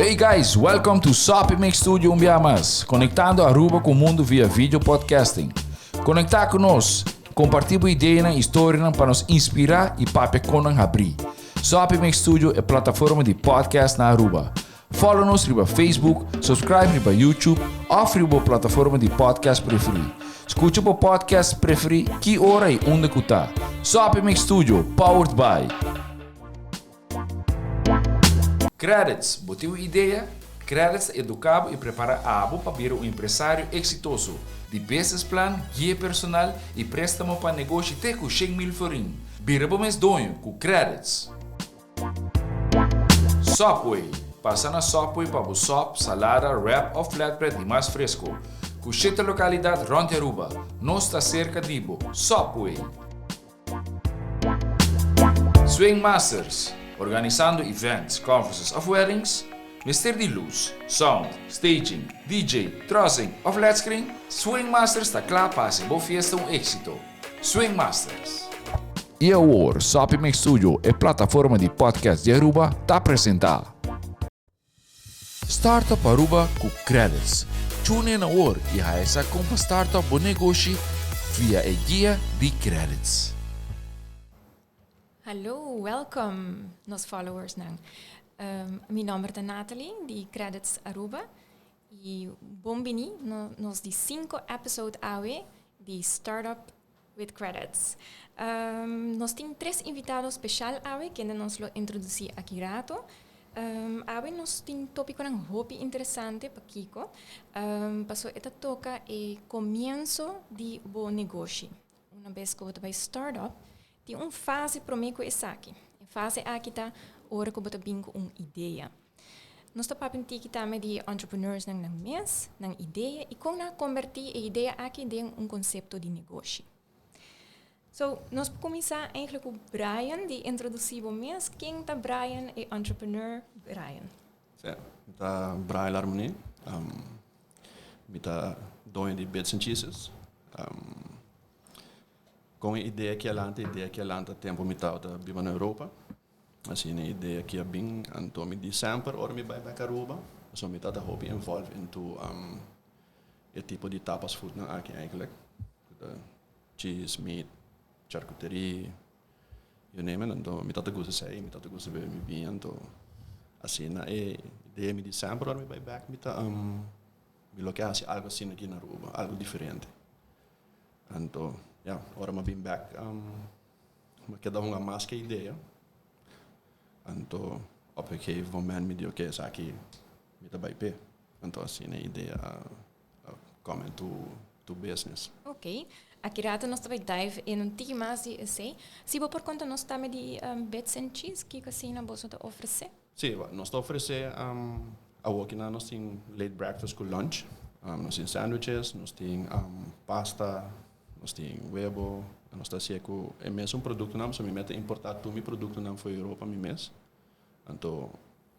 Hey guys, welcome to Soppy Mix Studio un bia mas, conectando Aruba cu mundo via video podcasting. Conecta cu nos, comparti bo ideanan y storianan pa nos inspira y papia con nan habri. Soppy Mix Studio e plataforma di podcast na Aruba. Follow nos riba Facebook, subscribe riba YouTube of riba bo plataforma di podcast preferi. Scucha bo podcast preferi ki ora y unda cu ta. Soppy Mix Studio, powered by. Credits, bo tin un idea? Credits ta educa bo y prepara abo pa bira un empresario exitoso. Di business plan, guia personal y prestamo pa negoshi te cu 100,000 florin. Bira bo mes doño cu Credits. Subway, pasa na Subway pa bo sop, salada, wrap of flatbread di mas fresco. Cu shete localidad rond di Aruba. Nos ta cerca di bo. Subway. Swing Masters, organisando events, conferences of weddings. Mester di luz, sound, staging, DJ, trussing of LED screen? Swing Masters ta cla pa haci bo fiesta un exito. Swing Masters. Y awor, Soppy Mix Studio, e plataforma di podcast di Aruba, ta presenta Startup Aruba cu Credits. Tune in awor y haya sa con pa startup bo negoshi via e guia di Credits. Hallo, welcome nos followers nan. Mi nomber ta Natalie di Credits Aruba y bon bini no nos di cinco episode awe di Startup with Credits. Nos tin tres invitado special awe kende nos lo introduci aki rato. Awe nos tin topiconan hopi interesante pakico paso e ta toca e comienso di bo negoshi. Una bes cu bo ta bay startup tin un fase prome cu esaki. E fase aki ta ora cu bo ta bin cu un idea. Nos ta papia un tiki tambe di entrepreneursnan nan mes, nan idea y con nan a converti e idea aki den un concepto di negoshi. So, nos por cuminsa eigenlijk cu Brian di introduci bo mes. Ken ta Brian, e entrepreneur Brian? Sí, mi ta Brian Larmonie. Mi ta doño di Bits and Cheeses. Con e idea aki a lanta? E idea aki a lanta tempo mi tabata biba na Europa. Asina e idea aki a bin, anto mi di semper ora mi bai bek Aruba, pasobra mi tata hopi involve into e tipo di tapas foodnan aki eigenlijk, ku ta cheese, meat, charcuterie, you name it, anto mi tata gusta esei, mi tata gusta bebe mi biña, anto asina e idea mi di semper ora mi bai bek mi ta mi lo ke hasi algo asina aki na Aruba, algo diferente. Anto ya, ora mi a bin bek. Mi a keda hunga mas ke idea. Anto op een gegeven moment mi di oke esaki mi ta bai p'e. Anto asina e idea a come into to business. Oke, aki rato nos ta bai dive in un tiki mas di esei. Si bo por konta nos tambe di Bits and Cheese, kiko asina boso ta ofresé? Sí, nos ta ofresé awokinan nos tin late breakfast ku lunch. Nos tin sandwiches, nos tin pasta. Nos tin webo, nos ta hacié cu e mesun productonan, pasobra mi mester importa tur mi productonan for Europa mi mes. Anto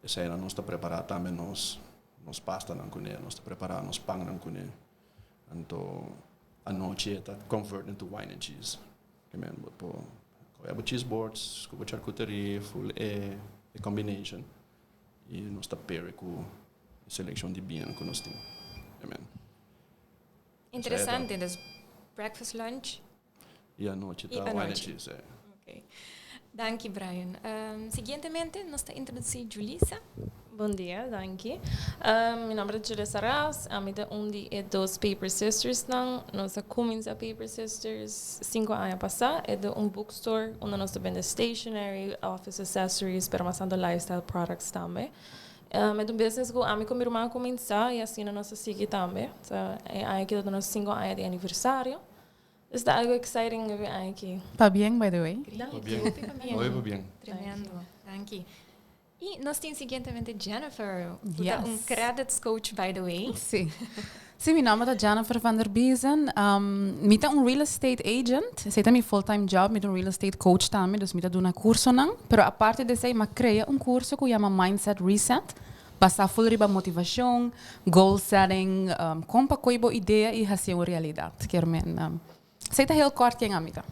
eseinan nos ta prepara tambe nos nos pastanan cune, nos ta prepara nos pannan cune. Anto anochi e ta convert into wine and cheese. Ke men bo por coge bo cheese boards cu bo charcuterie, full e combination y nos ta pair e cu e seleccion di biñanan cu nos tin. Amen. Interesante, dus breakfast, lunch. Y anochi ta wine and cheese. Ok. Danki Brian. Siguientemente nos ta introduci Julissa. Bon dia, danki. Mi nomber ta Julissa Ras, ami ta un di e dos Paper Sistersnan. Nos a cuminsa Paper Sisters cinco aña pasa. E ta un bookstore unda nos ta bende stationery, office accessories, pero mas tanto lifestyle products tambe. E ta un business ku ami ku mi ruman a kuminsá i asina nos a sigui tambe. So, e aña aki ta nos sinku aña di aniversario. Dus ta algu exciting e aña aki. Pabien by the way. Pabien. Hopi pabien. Tremendo. Danki. I nos tin siguientemente Jennifer, ku ta un credits coach by the way. Sí. Sí, mi nomber ta Jennifer van der Biezen. Mi ta un real estate agent. Esei ta mi full time job. Mi ta un real estate coach tambe, dus mi ta duna cursonan. Pero aparte di esei, mi a crea un curso cu yama Mindset Reset, basá full riba motivacion, goal setting, con pa coy bo idea y hacié un realidad. Kier men, esei ta heel kort ken ami ta.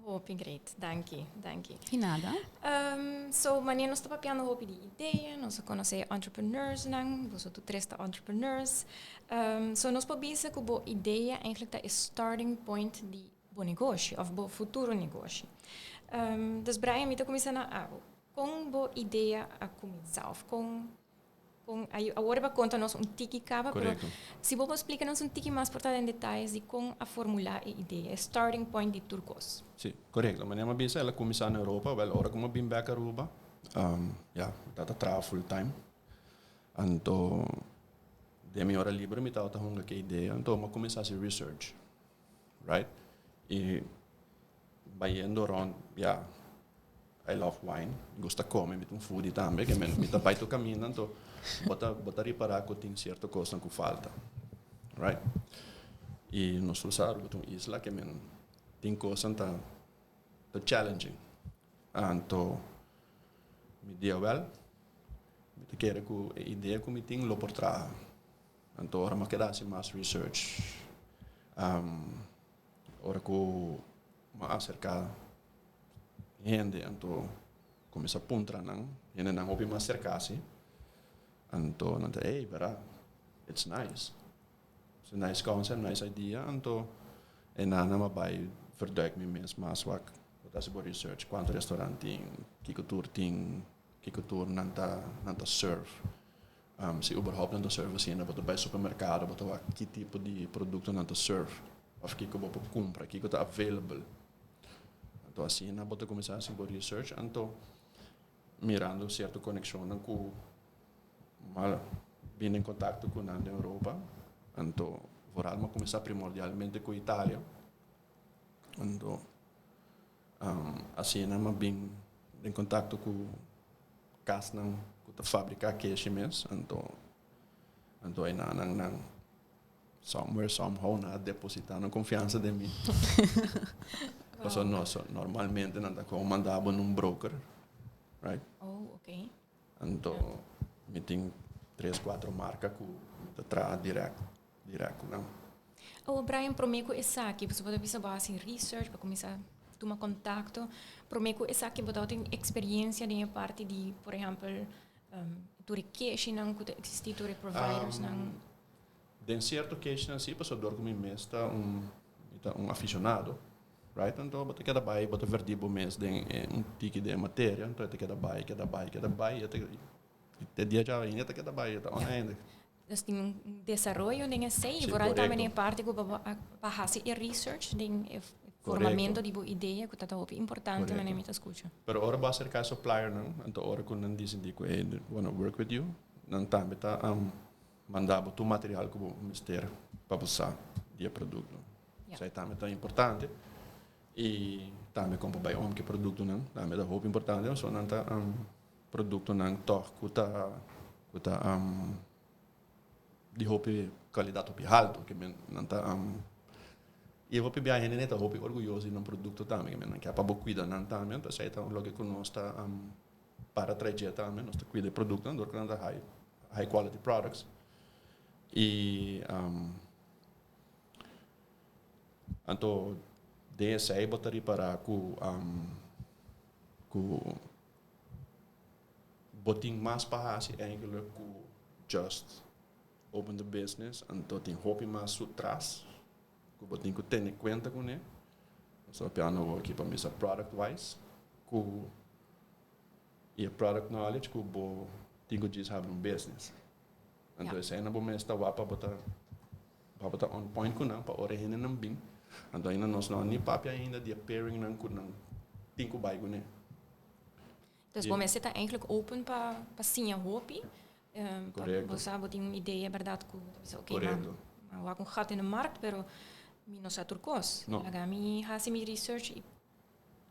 Hopi great, danki, danki. Di nada. So, manera nos ta papiando hopi di idea, nos a conoce entrepreneurs nan, boso tur tres ta entrepreneurs. So nos por bisa cu bo idea eigenlijk ta e starting point di bo negoshi of bo futuro negoshi. Dus Brian, mi ta cuminsa na abo. Con bo idea a cuminsa of con Con awor bo a conta nos un tiki caba, pero si bo por splica nos un tiki mas por ta den detayes di con a formula e idea, e starting point di tur cos. Si, corecto. Manera mi a bisa, el a cuminsa na Europa. Wel, ora cu mi a bin bek Aruba, ya, mi tabata traha full time. Anto, den mi ora liber mi tabata hunga cu e idea. Anto mi a cuminsa haci research, right? Y bayendo rond, ya, I love wine, mi gusta come, mi ta un foodie tambe, ke men mi ta bai tur caminda, anto bo ta bo ta ripara cu tin cierto cosnan cu falta, right? Y nos tur sa Aruba ta un isla ke men tin cosnan ta ta challenging, anto mi di awel mi ta kere cu e idea cu mi tin lo por traha, anto ora mi a keda haci mas research, ora cu mi a acerca hende anto cuminsa puntra nan, hendenan hopi mas cerca si, anto nan ta ey bera it's nice, it's a nice concept, nice idea, anto e nan a bay verduik mi mes mas wak bo ta haci bo research cuanto restaurant tin, kico tur tin, kico tur nan ta nan ta serve, si uberhaupt nan ta serve asina bo ta bay supermercado bo ta wak ki tipo di producto nan ta serve of kico bo por cumpra, kico ta available. Anto asina bo ta kuminsá hasi bo research anto mirando sierto konekshonnan ku mal bini en kontakto ku nan den Europa. Anto vooral mi a kuminsá primordialmente ku Italia. Anto asina mi a bin den kontakto ku kasnan ku ta fabriká keshi mes. Anto anto einan nan Somewhere, somehow nan a deposita nan confiansa den mi. Pasobra nos normalmente nan ta con manda bo nun broker, right? Oh, okay. Anto mi tin tres, cuatro marca cu mi ta traha direct, direct cu nan. Oh, Brian, prome cu esaki, pasobra bo ta bisa bo a haci research, bo a cuminsa tuma contacto. Prome cu esaki bo tabatin experiencia den e parti di, por ehempel, tur e keshinan cu ta existi, tur e providersnan? Den cierto casenan si, pasobra dor cu mi mes ta un, mi ta un aficionado, right? Anto bo ta keda bay, bo ta verdi bo mes den e un tiki den e materia, anto e ta keda bay, keda bay, keda bay, e ta, te dia djawe ainda e ta keda bay, e ta oneindig. Dus tin un desaroyo den esey, y vooral tambe den e parti cu bo a pa haci e research den e formamento di bo idea cu ta ta hopi importante manera mi ta scucha. Pero ora bo a acerca e suppliernan, anto ora cu nan dicidi cu hey, we wanna work with you, nan tambe ta Manda bo tur material ku bo mester pa bo sa di e produkto. Esei tambe ta importante. I tambe kon bo bai om ku e produktonan tambe ta hopi importante pasobra nan ta produktonan tòg ku ta ku ta di hopi kalidat hopi haltu. Ke men nan ta i hopi biaha hende ta hopi orguyoso di nan produkto tambe. Ke men nan ke pa bo kuida nan tambe. Entonces esei ta loke ku nos ta para trae dje tambe. Nos ta kuida e produktonan dor ku nan ta high. High quality products y anto den esey bo ta ripara cu cu bo tin mas pa haci eigenlijk cu just open the business anto tin hopi mas su tras cu bo tin cu tene cuenta cune. Nos ta piano awor aki pa misa product wise cu I e product knowledge ku bo tin ku djis habri un business. Anto esei nan bo mes ta wak pa bo ta pa bo ta on point ku nan pa ora e hendenan bin. Anto ainda nos no a ni papia ainda di e pairing nan ku nan tin ku bai kuné. Dus bo mester ta eigenlijk open pa pa siña hopi. Pa bo sa bo tin un idea berdad ku bo ta bisa oke ma wak un gat in de markt pero mi no sa tur kos. Laga mi hasi mi research i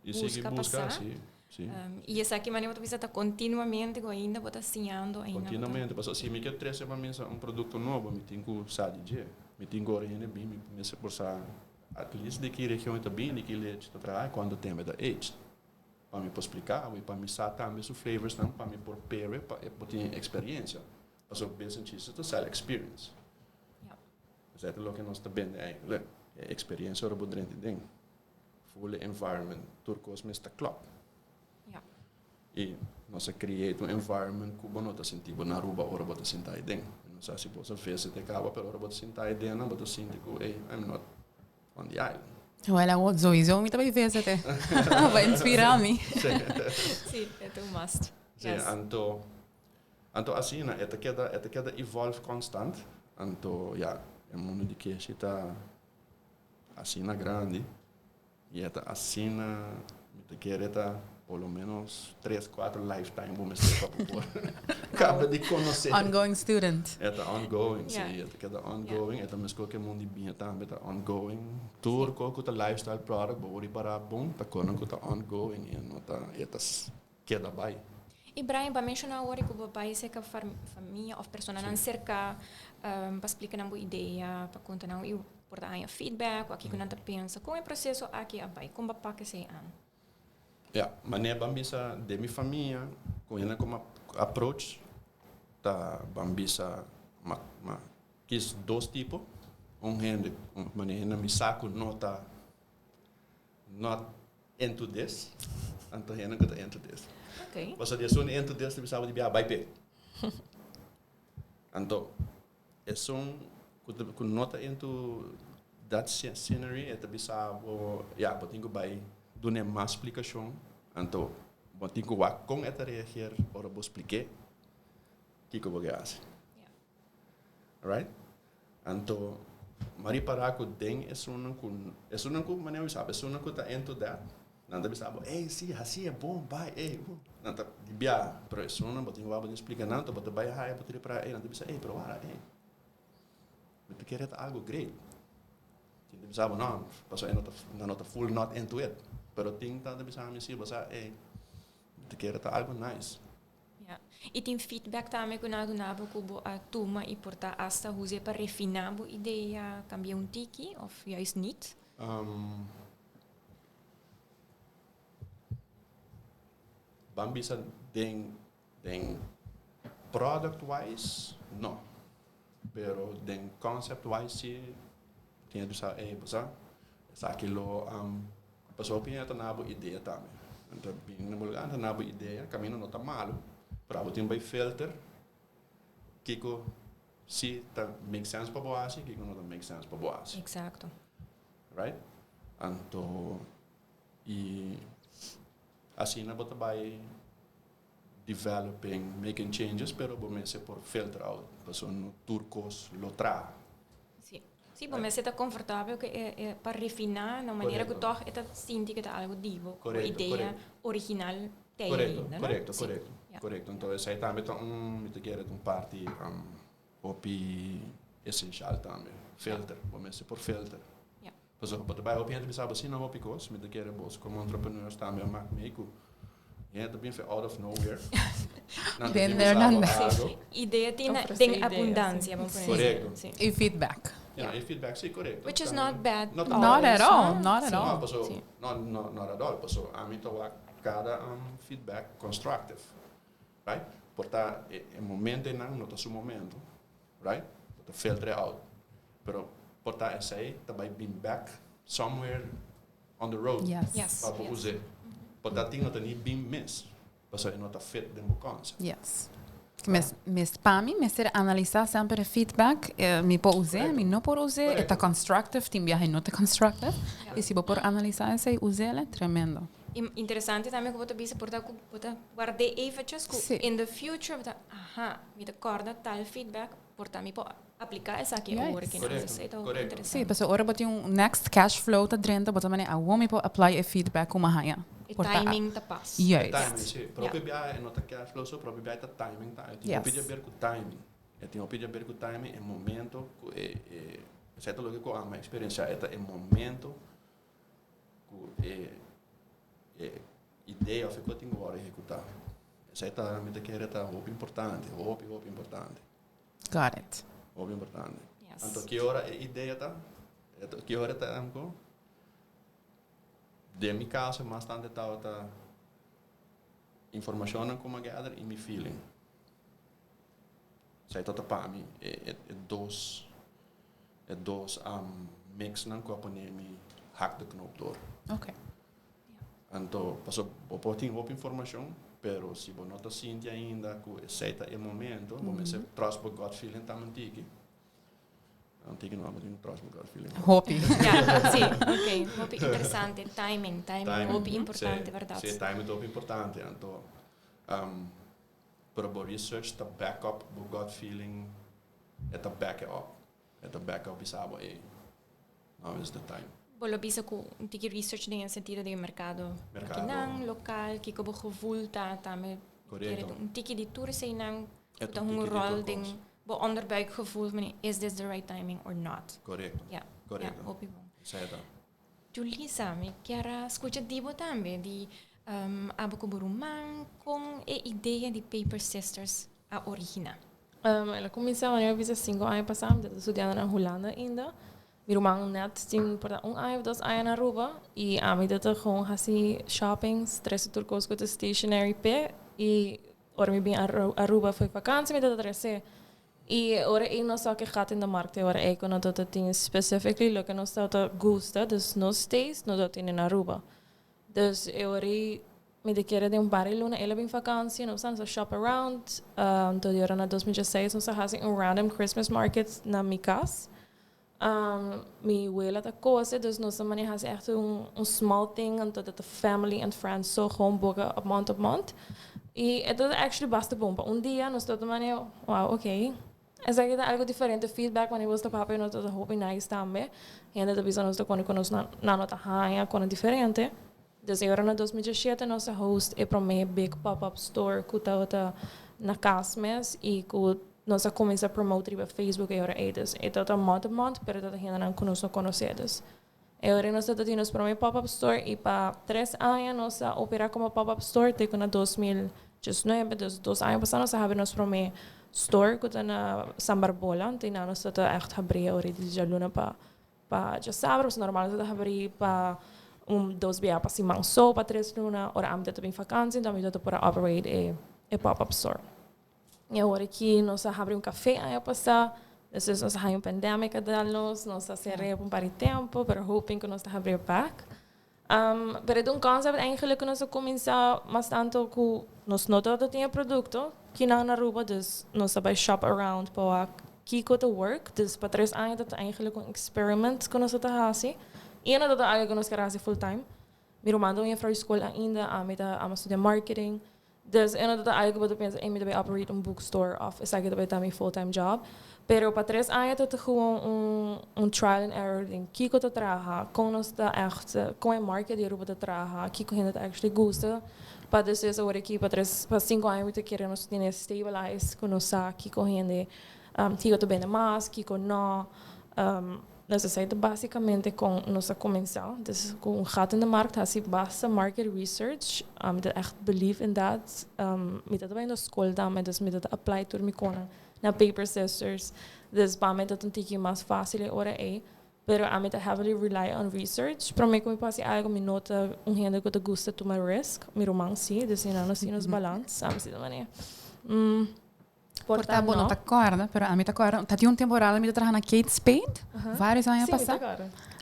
I sigui busca busca, pasá. sí, sí. I esaki manera bo ta bisa ta continuamente ku ainda bo ta siñando, ainda bo ta. Continuamente, pasobra si mi ke trese pa mesa un produkto nobo, mi tin ku sa di dje. Mi tin ku ora hende bin, mi mester por sa at least di ki region e ta bin, di ki lechi ta traha i kuantu tempu e ta aged. Pa mi por splika bo i pa mi sa tambe su flavorsnan pa mi por pair e pa e por tin e experiencia. Pasobra business chiste ta sell experience. Ja. Esei ta loke nos ta bende eigenlijk, e experiencia ora bo drenta den. Full e environment, tur kos mester klop. Ja. I nos a create un environment ku bo no ta sinti bo na Aruba ora bo ta sinta ei den. Mi no sa si bo sa visit e kaba, pero ora bo ta sinta ei den nan bo ta sinti ku ey, I'm not on the island. Wel awor sowieso mi ta bai visit e. Pa inspira mi. Sí, e ta un must. Sí, anto, anto asina e ta keda, e ta keda evolve constant. Anto ya, e mundo di keshi ta asina grandi y e ta asina, mi ta kere ta por lo menos tres, cuatro lifetime bo mester pa bo por caba di conoce. Ongoing student. E ta ongoing, si, e ta keda ongoing, e ta mesco cu e mundo di biña tambe ta ongoing. Tur co cu ta lifestyle product bo por ripara bon ta conan cu ta ongoing y e no ta, e ta keda bai. Y Brian, bo a menciona awor cu bo bai cerca famia of personanan cerca pa splica nan bo idea, pa conta nan y por ta haña feedback o aki cu nan ta pensa. Con e proceso aki a bai? Con bo a pak esey an? Ja, manera ban bisa den mi famia con hende cu approach ta ban bisa ma ma kies dos tipo. Un hende, manera hende mi sa cu no ta not into this, anto hende ku ta into this. Okay. Pasobra di esun into this ta bisa bo di bia bai p'e. Anto esun ku ta ku no ta into that scenery e ta bisa bo ya bo tin ku bai dun'e mas splikashon, anto bo tin ku wak kon e ta reageer ora bo splik'é kiko bo ke hasi. Right? Anto, m'a ripará ku den esunnan ku, esunnan ku, manera mi bisa, esunnan ku ta into that, nan ta bisa bo, ey, si, hasi e bon, bai, ey, bo. Nan ta di bia, pero esunnan bo tin ku wak bo tin splika nan, anto bo ta bai haya, bo ta ripará, ey, nan ta bisa, ey, pero wara, ey, mi ta kere ta algu great. Tin ta bisa bo, no, pasobra e no ta, nan no ta full not into it. Pero tin ta bisa mi si, bo sa, ey, mi ta kere ta algu nice. Ja. I tin feedback tambe ku nan a duna bo ku bo a tuma i por ta asta huz'é pa refiná bo idea, kambia un tiki òf juist niet? Ban bisa den den product wise no, pero den concept wise si tin e bisa ey bo sa esaki lo Pasobra hopi hende ta na bo idea tambe. Nan ta bini na bo lugar, nan ta na bo idea, caminda no ta malo, pero abo tin bay filter kico si ta make sense pa bo haci, kico no ta make sense pa bo haci. Exacto. Right? Anto, y asina bo ta bay developing, making changes, pero bo mester por filter out, pasobra no tur cos lo traha. Sí. Sí, bo mester ta comfortabel cu e, e pa refina na un manera cu Correcto. toch e ta sinti cu ta algo di bo, bo Correcto, idea correcto. original te Correcto, ainda, no? correcto, Sí. correcto, Ja. correcto. Entonces esai tambe ta un, mi ta kere ta un parti um, hopi esencial tambe. Filter, bo mester por filter. Ja. Pasobra bo ta bai hopi hende bisa bo asina hopi kos, mi ta kere bos komo entrepreneurs tambe a mak mee ku hende ta bin fe out of nowhere. Nan ta bin Been there, bisa bo done that. algo. Idea tin Ofrece den ideas, abundancia, sí. vamos poner. Correcto. Sí. Y feedback. Ja, e feedback, sí, correcto. Which is Tambe. not bad. Not Not at all, No? not at Sí. all. No, paso, Sí. no, no, not at all. Paso, ami ta wak kada um, feedback constructive. Right? Por ta e, e momentonan no ta su momento. Right? Bo ta filter out. Pero por ta esei ta bai bin back somewhere on the road. Yes. Yes. Pa bo us'é. Por ta tin no ta ni bin mes. Pasobra e no ta fit den bo concept. Yes. Mes, mes, pa mi mester analisa semper e feedback. Eh, mi por us'é, mi no por us'é. E ta constructive, tin biaha e no ta constructive. Y si bo por analisa esei, us'é, tremendo. Interesante tambe ku bo ta bisa por ta ku bo ta ward'é eventjes ku Sí. in the future bo ta aha mi ta kòrda tal feedback por ta mi por apliká esaki Yes. awor ki nan. Korekto, Esei ta hopi korekto. Sí, interesante. pasobra ora bo tin un next cash flow ta drenta bo ta manera awor mi por apply e feedback ku mi a haña. E Por ta timing ta pas. E Juist. timing, sí. Propio Ja. biaha e no ta cash flow so, propio biaha ta timing ta. E tin Yes. hopi di haber ku timing. E tin hopi di haber ku timing e momento ku e e esei ta loke ku ami a eksperensiá e ta e momento ku e e idea of e kos tin ku wòrdu ehekutá. Esei ta mi ta kere ta hopi importante, hopi hopi importante. Got it. Hopi importante. Yes. Anto ki ora e idea ta? Ki ora ta anko? Den mi kaso mas tantu tabata informashonnan ku mi a gather i mi feeling. Esei ta ta pa mi e e dos e dos mixnan ku a pone mi. Hak de knoop door. Anto, paso bo por tin hopi informacion, pero si bo no ta sinti ainda cu esey ta e momento, bo mester trust bo gut feeling tambe un tiki. Un tiki no, bo tin cu trust bo gut feeling. Hopi. Ja, si, ok. Hopi interesante. Timing, timing, hopi importante, berdad. Si, timing ta hopi importante. Anto, pero bo research ta back up bo gut feeling, e ta back it up. E ta back up bisa bo, ey, now is the time. Bo lo bisa cu un tiki research den e sentido di e mercado. Mercado. Akinan, local, kico bo gevoel ta, tambe. Correcto. Un tiki di tur eseinan E cu ta un hunga tiki di rol tur den cos. bo onderbuikgevoel, van, is this the right timing or not? Correcto. Ja, Correcto. ja, hopi bon. Esey ta. Julisa, mi kier a scucha di bo tambe, di abo cu bo ruman, con e idea di Paper Sisters a origina? El a cuminsa wanneer mi bisa 5 aña pasa, mi ta studiando na Hulanda ainda. Mi ruman net tin por ta un aña of dos aña na Aruba y ami ta ta gewoon haci shopping, trece tur cos cu ta stationery p'e y ora mi bin Aruba fo'i vakantie mi ta ta trece. Y ora ey nos sa ke gat in de markt e ora ey cu no ta ta tin specifically loke nos ta ta gusta, dus nos taste no ta tin in Aruba. Dus e ora ey mi ta kere den un par di luna el a bin vakantie, nos a shop around, anto di ora na 2016 nos a haci un random Christmas market na mi cas. Mi wela ta cose, dus nos a maneha haci echt un small thing, anto ta family and friends so gewoon boca op mond op mond. Y e ta actually basta bon pa un dia nos ta maneha, wow, okay. Esaki ta algo diferente feedback wanneer bo ta papia nos ta hopi nice tambe. Hende ta bisa nos ta cuando cu nos nan no ta haya cuando diferente. Dus e ora na 2017 nos a host e prome big pop-up store cu tabata na cas mes y cu nos a cuminsa promote riba Facebook e ora ey. Dus e tabata mond op mond pero tabata hendenan cu nos no conoce. Dus e ora nos tabata tin nos prome pop-up store y pa 3 aña nos a opera como pop-up store te cu na 2019, dus 2 aña pasa nos a habri nos prome store cu ta na San Barbola. Anto na nos tabata echt habri e ora di djaluna pa djasabra, pasobra normal nos ta habri pa un dos bia pa siman so pa 3 luna. Ora ami ta bin vakantie, anto ami ta por a operate e pop-up store. Y awor aki nos a habri un cafe aña pasa, despues nos a haya un pandemic a dal nos, nos a cera pa un par di tempo, pero hoping cu nos ta habri back. Pero e un concept eigenlijk cu nos a cuminsa mas tanto cu nos no tabata tin e producto kinan na Aruba, dus nos a bay shop around pa wak kico ta work. Dus pa 3 aña ta eigenlijk un experiment cu nos ta haci. Y no ta algo cu nos kier haci full time. Mi ruman ta un juffrouw di school ainda, ami ta ama studia marketing. Dus e no ta algo cu bo ta pensa, ey, mi ta bay operate un bookstore of esaki ta bay ta mi full time job. Pero pa 3 aña ta gewoon un trial and error den kico ta traha, con nos ta echt, con e market di Aruba ta traha, kico hende ta actually gusta. Pa despues awor aki pa 3, pa 5 aña mi ta kere nos tene stabilize cu nos sa kico hende, kico ta bende mas, kico no. Dus esey ta basicamente con nos a cuminsa. Dus cu un gat in de markt haci basta market research. Mi ta echt believe in that. Mi ta bay na school tambe, dus mi ta apply tur mi conan na Paper Sisters. Dus pa mi ta un tiki mas facil e ora ey. Pero ami ta heavily rely on research. Prome cu mi por haci algo, mi no ta un hende cu ta gusta tuma risk. Mi ruman si, dus y nan nos tin nos balans. Ami si ta manera. Por ta bo no ta corda, pero ami ta corda. Ta tin un temporada mi ta traha na Kate Spade, varios aña pasa.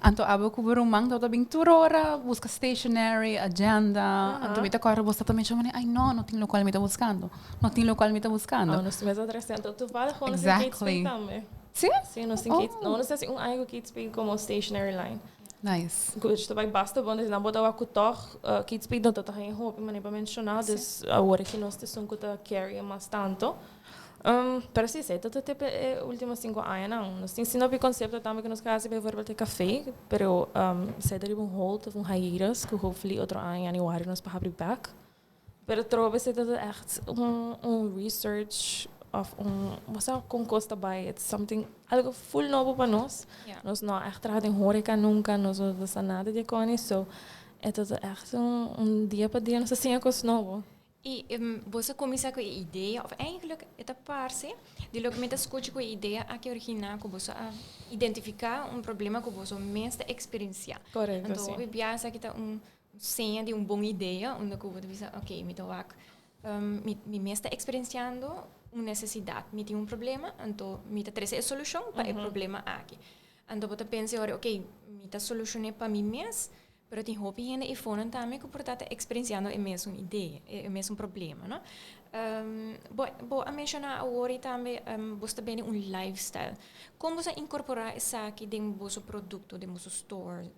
Anto abo cu bo ruman tabata bin tur ora busca stationery, agenda. Anto mi ta corda bo ta menciona mane, ay no, no tin locual mi ta buscando. No tin locual mi ta buscando. Oh, nos mester trece anto toevallig gewoon nos tin Kate Spade tambe. Si? Si, nos tin Kate, no, nos tin un aña cu Kate Spade como stationery line. Nice. Cu ta bay basta bon, dus nan bo ta wak cu toch Kate Spade no ta ta haña hopi manera pa menciona, dus awor aki nos ta esun cu ta carry mas tanto. Pero si, esey ta ta te e ultimo 5 añanan. Nos tin asina hopi concepto tambe cu nos ke haci, bijvoorbeeld e café, pero esey ta riba un hold of un hiatus cu hopefully otro aña januari nos por habri back. Pero trobe esey ta ta echt un research of un, bo sa con cos ta bay, it's something, algo full nobo pa nos. Nos no a echt traha den horeca nunca, nos no ta sa nada di e coni, so e ta ta echt un dia pa dia nos ta siña cos nobo. Y bo sa cuminsa cu e idea, of eigenlijk e ta parce di loke mi ta scucha cu e idea aki origina cu boso a identifica un problema cu boso mes ta experiencia. Correcto, Anto si. hopi biaha esaki ta un seña di un bon idea, unda cu bo ta bisa, ok, mi ta wak, mi mes ta experienciando un necesidad, mi tin un problema, anto mi ta trece e solucion pa e problema aki. Anto bo ta pensa ora, ok, mi ta solucion'é pa mi mes, pero tin hopi hende eifonan tambe ku por ta ta eksperensiando e mesun idea, e mesun problema, no? Bo bo a menshoná awor i tambe bo sta bende un lifestyle. Kon bo sa inkorporá esaki den boso produkto, den boso store?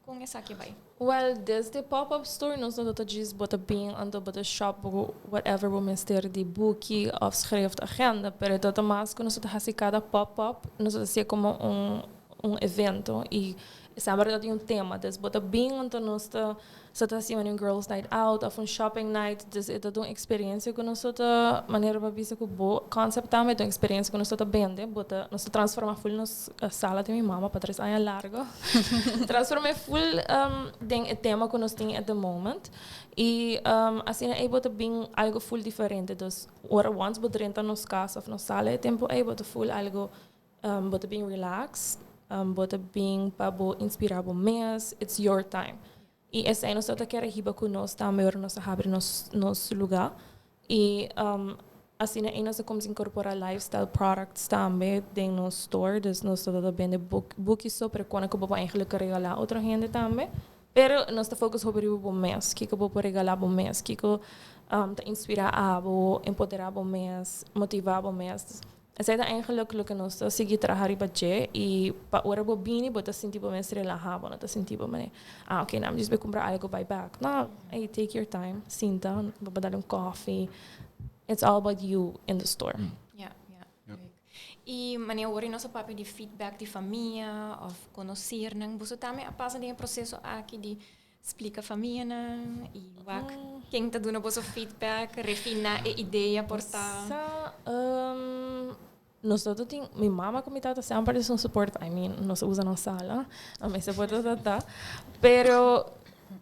Kon esaki a bai? Well, desde pop-up store nos no ta djis bo ta bin anto bo ta shop bo whatever bo mester di buki of schrift agenda, pero e ta mas ku nos ta hasi kada pop-up nos ta hasié komo un un evento i semper ta tin un tema. Dus bo ta bin anto nos ta sa ta hasi un girls night out of un shopping night, dus e ta un experiencia ku nos ta manera bo a bisa ku bo concept tambe ta un experiencia ku nos ta bende, bo ta nos ta transforma full nos sala di mi mama pa tres aña largo transforma e full den e tema ku nos tin at the moment i asina ei bo ta bin algo full diferente, dus ora once bo drenta nos kas of nos sala e tempo ei bo ta full algo bo ta bin relax, bo ta bin pa bo inspira bo mes, it's your time. I esei nos ta kere hiba ku nos tambe ora nos a habri nos nos lugá. I asina ei nos a kuminsá inkorporá lifestyle products tambe den nos store. Dus nos ta ta bende buk buki so, pero kona ku bo por eigenlijk regalá otro hende tambe. Pero nos ta focus hopi riba bo mes, kiko bo por regalá bo mes, kiko ta inspirá abo, empoderá bo mes, motivá bo mes. Esei ta eigenlijk loke nos ta sigui traha riba dje i pa ora bo bini bo ta sinti bo mes relahá, bo no ta sinti bo manera, ah oké nan mi djis bai kumpra algu bai bèk. No, ey take your time, sinta, bo por dal un kòfi, it's all about you in the store. Ja, ja, leuk. I manera ora nos a papia di feedback di famia òf konosirnan, boso tambe a pasa den e proseso aki di Splika famianan i wak ken ta duna boso feedback, refina e idea por ta. Sa, nos todo tin, mi mama ku mi tata semper es un support, I mean, nos a usa nan sala, nan mester por ta ta, pero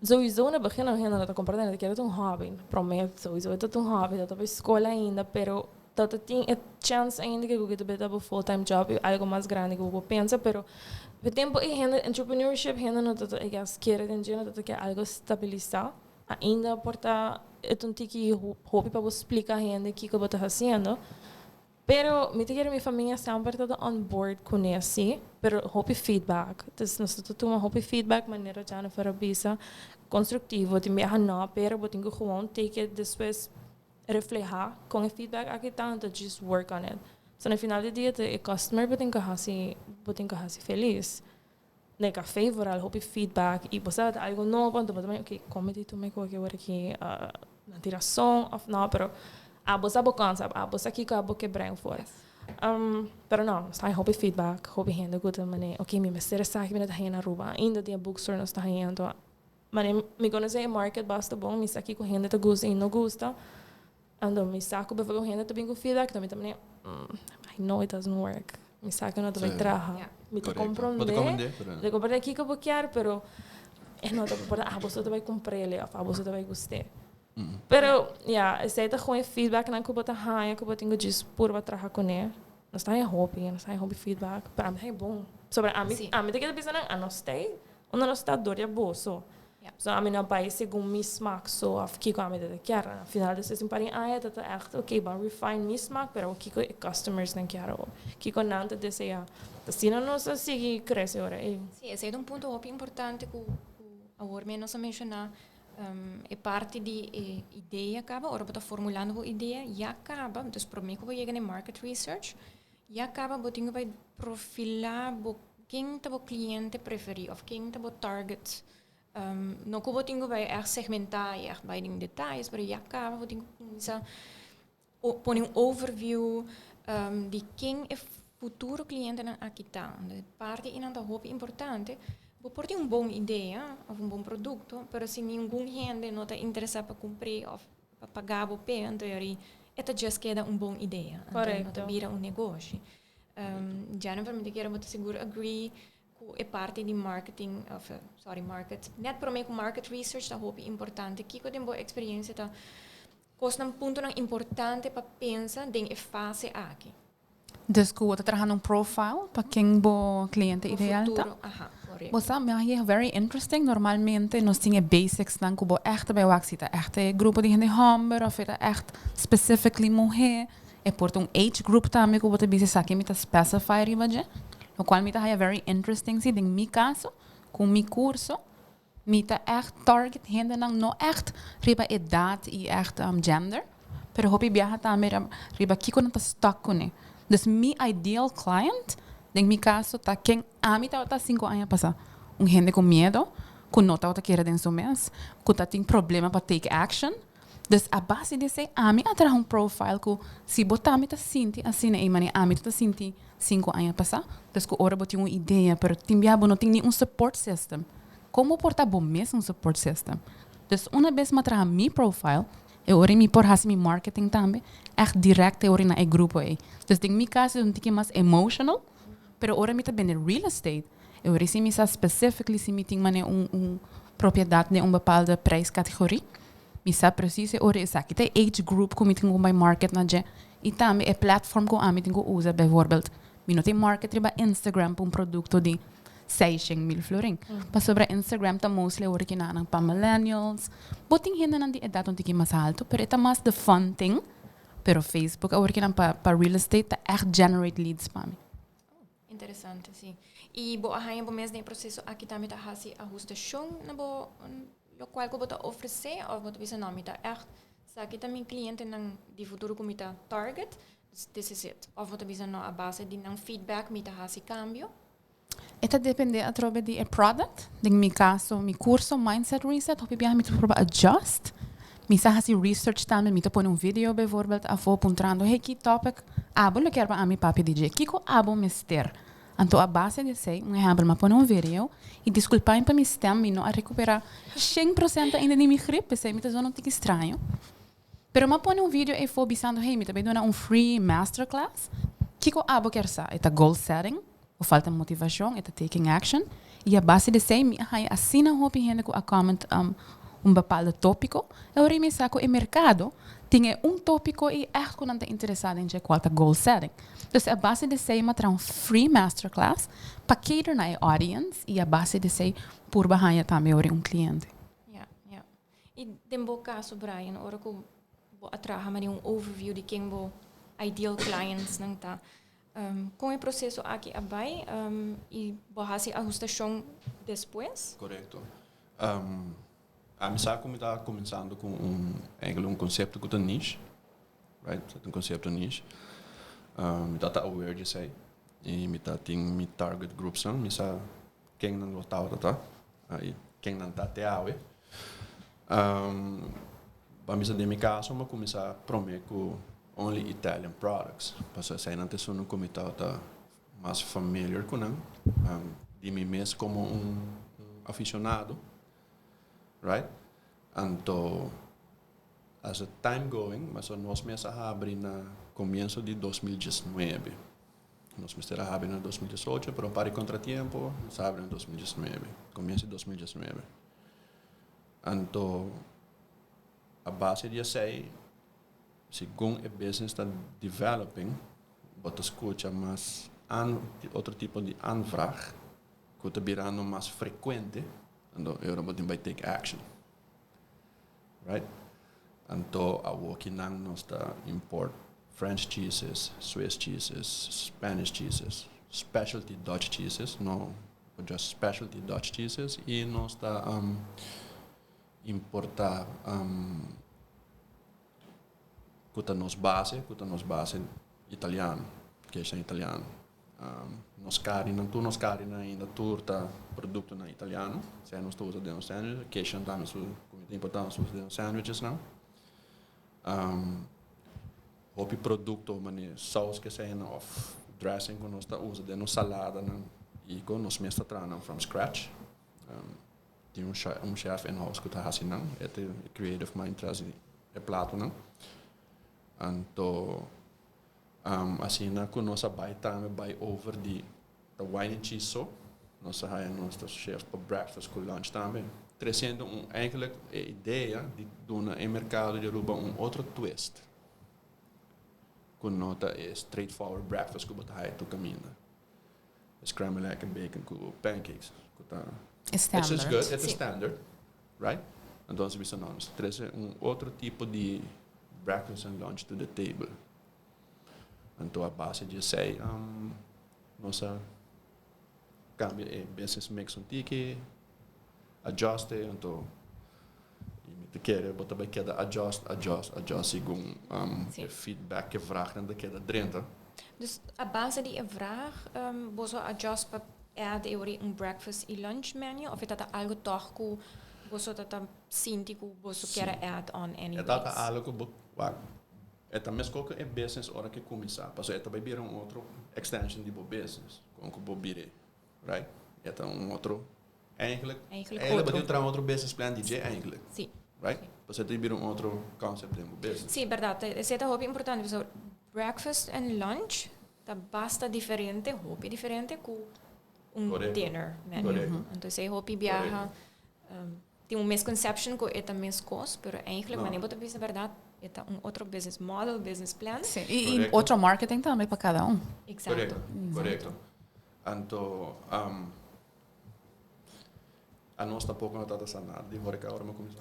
souiso na begin nan hende no ta komprende, nan ta kere ta un hobby, prome souiso e ta un hobby, ta bai skol ainda, pero ta ta tin e chance ainda ke ku ta bira bo full time job i algo mas grandi ku bo por pensa, pero ku tempo ei hende entrepreneurship hende no ta I guess kere den dje, no ta ke algo stabilisa ainda por ta e ta un tiki hopi pa bo splika hende kiko bo ta hasiendo, pero mi ta kere mi famia semper ta ta on board kuné si, pero hopi feedback, dus nos ta tuma hopi feedback manera Jennifer a bisa constructivo tin biaha no pero bo tin ku gewoon take it despues. Reflehá kon e feedback aki ta anto just work on it. So na final di dia ta e customer bo tin ku hasi bo tin ku hasi felis. Den café vooral hopi feedback i bo sa ta algo nobo anto bo ta ok kon mi tin tuma e koki awor aki nan tin rason of no pero abo sa bo concept abo sa kiko abo ke breng for. Pero no nos ta haña hopi feedback hopi hende ku ta manera ok mi mester esaki mi no ta haña na Aruba ainda den e bookstore nos ta haña anto Mane mi konosé e market basta bon, mi sa kiko hende ta gusta i no gusta. Anto mi sa ku bijvoorbeeld un hende ta bin ku feedback, anto mi ta mane, I know it doesn't work. Mi sa ku no ta bai traha. Mi ta komprondé, mi ta komprondé kiko bo kier, pero e no ta por abo so ta bai kumpr'é òf abo so ta bai gust'é. Pero ya, esei ta gewoon e feedbacknan ku bo ta haña ku bo tin ku djis purba traha kuné. Nos ta haña hopi, nos ta haña hopi feedback, pero ami ta haña bon. Pasobra ami, ami ta keda bisa nan, anos ta ei. Unda nos ta dor di boso. So ami no a bai segun mi smak so of kiko ami ta kier. Na final despues di un par di aña ta ta echt ok ban refine mi smak pero kiko e customers nan kier awor. Kiko nan ta desea. Asina nos a sigui crece ora ei. Si, esei ta un punto hopi importante ku ku awor mi nos a menshoná. E parti di e idea kaba, ora bo ta formulando bo idea ya kaba, dus promé ku bo yega na e market research, Ya caba bo tin cu bay profila bo ken ta bo cliente preferi of ken ta bo target. No cu bo tin cu bay echt segmenta y echt bay den detayes, pero ya caba bo tin cu cuminsa pone un overview di ken e futuro clientenan aki ta. Parti eynan ta hopi importante. Bo por tin un bon idea of un bon producto, pero si ningun hende no ta interesa pa cumpre of pa paga bo p'e, anto yori e ta just keda un bon idea. Anto no ta bira un negoshi. Jennifer, mi ta kere bo ta sigur agree ku e parti di marketing, of sorry, market, net prome ku market research ta hopi importante. Kiko den bo experiencia ta kosnan, puntonan importante pa pensa den e fase aki? Dus ku bo ta traha un profile pa ken bo kliente ideal ta. Bo sa, mi a haña very interesting. Normalmente nos tin e basics nan ku bo ègt ta bai wak si ta ègt e grupo di hende hòmber òf e ta ègt specifically muhé. E por ta un age group tambe ku bo ta bisa esaki mi ta specify riba dje. Lo cual mi ta haya very interesting si den mi caso, cu mi curso, mi ta echt target hendenan no echt riba edad y echt gender, pero hopi biaha tambe riba kico nan ta stuck cune. Dus mi ideal client, den mi caso, ta ken ami tabata 5 aña pasa. Un hende cu miedo, cu no tabata kere den su mes, cu ta tin problema pa take action. Dus a base di esey, ami a traha un profile cu si bo tambe ta sinti asina, e manera ami ta sinti 5 aña pasa. Dus cu ora bo tin un idea, pero tin bia bo no tin ni un support system. Con por ta bo mes un support system? Dus un bes mi a traha mi profile, e ora mi por hasi mi marketing tambe, echt direct e ora na e grupo ey. Dus den mi caso un tiki mas emotional, pero ora mi ta bende real estate, e ora si mi sa specifically si mi tin mane un propiedad den un bepaalde prijscategorie, mi sa precies e ora esaki ta age group cu mi tin cu bay market na dje. Y tambe e platform cu ami tin cu usa. Bijvoorbeeld, mi no tin market riba Instagram pa un producto di 600 mil florin. Pasobra Instagram ta mostly ora cu nan pa millennials. Bo tin hende nan di edad un tiki mas halto, pero ta mas the fun thing. Pero Facebook ora cu nan pa real estate ta echt generate leads pa mi. Interesante, si. Y bo a haya bo mes den proceso aki tambe ta hasi ahustacion na bo lo cual cu bo ta ofrece of bo ta bisa, "No, mi ta echt sa aki ta mi clientenan di futuro cu mi ta target, this is it"? Of bo ta bisa, "No, a base di nan feedback mi ta hasi cambio"? E ta depende atrobe di e product. Den mi caso, mi curso Mindset Reset, hopi biaha mi ta proba adjust. Mi sa hasi research tambe, mi ta pone un video bijvoorbeeld afo puntrando, "Hey, ki topic abo lo kier pa ami papia di dje? Kiko abo mester?" Anto a base di esey, un ehempel, m'a pone un video y disculpa pa mi stem, mi no a recupera 100% ainda di mi griep, esey mi ta zona un tiki straño. Pero m'a pone un video afo bisando, "Hey, mi ta bay duna un free masterclass. Kiko abo kier sa? E ta goal setting, of falta motivacion, e ta taking action?" Y a base di esey, mi a haya asina hopi hende cu a comment un bepaalde topico. E ora mi sa cu e mercado tin un topico y echt cu nan ta interesa den cual ta goal setting. Dus a base di esey, m'a traha un free masterclass pa cater na e audience y a base di esey purba haya tambe ora un cliente. Ja. Y den bo caso, Brian, ora cu bo a traha mane un overview di ken bo ideal clients nan ta, con e proceso aki a bay y bo a hasi ahustacion despues? Correcto. Ami sa cu mi ta cuminsando cu eigenlijk un concepto cu ta niche, right? Un concepto niche. Mi ta aware di esey. Y mi ta tin mi target groups nan, mi sa ken nan lo ta. Ey ken nan ta te awe. Pa mi, den mi caso, m'a cuminsa prome cu only Italian products. Paso esey nan ta esun cu mi ta mas familiar cu nan. Di mi mes como un aficionado, right? Anto, as a time going, mas nos mes a habri na comienso di 2019. Nos mester a habri na 2018, pero pa contratiempo, nos a habri na 2019, comienso di 2019. Anto, a base di esey, segun e business ta developing, bo ta scucha mas otro tipo di aanvraag, cu ta birando mas frecuente, anto e ora bo tin bay take action. Right? Anto, awo nan nos ta import French cheeses, Swiss cheeses, Spanish cheeses, specialty Dutch cheeses, no just specialty Dutch cheeses, y nos ta importa cu ta nos base, cu ta nos base italiano, cu ta italiano. Nos carni, tur nos carni ainda tur ta producto nan italiano, si nos ta usa den sandwich, kesh tambe su importa nos usa den sandwiches nan. Hopi producto mane saus cu sea of dressing cu nos ta usa den salada nan y cu nos mes ta traha from scratch. Tin un chef in house cu ta hasi nan, e creative mind tras e plato nan. Anto asina cu nos a bay tambe bay over di the wine and cheese so, nos a haya nos chef pa breakfast cu lunch tambe. Treciendo eigenlijk e idea di duna e mercado di Aruba un otro twist. Cu no ta e straightforward breakfast cu bo ta haya tur caminda. Scrambled egg and bacon cu pancakes. Cu ta Standard. It's good, it's a standard, right? Anto, bisa nos trece un otro tipo di breakfast and lunch to the table. Anto, a base di esey, nos a cambia e business mix un tiki, adjust e, anto y mi ta kere bo ta bay keda adjust, adjust, adjust segun e feedback e vraagnan ta keda drenta. Dus a base di e vraag boso a adjust pa add e ora un breakfast y lunch menu of e ta ta algo toch cu boso ta ta sinti cu boso kier a add on anyways? E ta ta algo cu bo wak e ta mesco cu e business ora cu e cuminsa pasobra e ta bay bira un otro extension di bo business con cu bo bira right e ta un otro Eigenlijk, Eigenlijk eigenlijk otro. bo tin traha un otro business plan di dje eigenlijk. Sí. Right? Pasobra ta bira un otro concept den bo business. Sí, berdad. Esei ta hopi importante pasobra breakfast en lunch ta basta diferente, hopi diferente ku un Correcto. dinner menu. Correcto. Anto esei hopi biaha tin un misconception ku e ta meskos, pero eigenlijk No. wanneer bo ta bisa berdad e ta un otro business model, business plan. Sí, y Correcto. otro marketing tambe pa cada un. Exacto. Correcto, correcto. Anto, anos tampoco no tata sa nada di horeca ora mi cuminsa.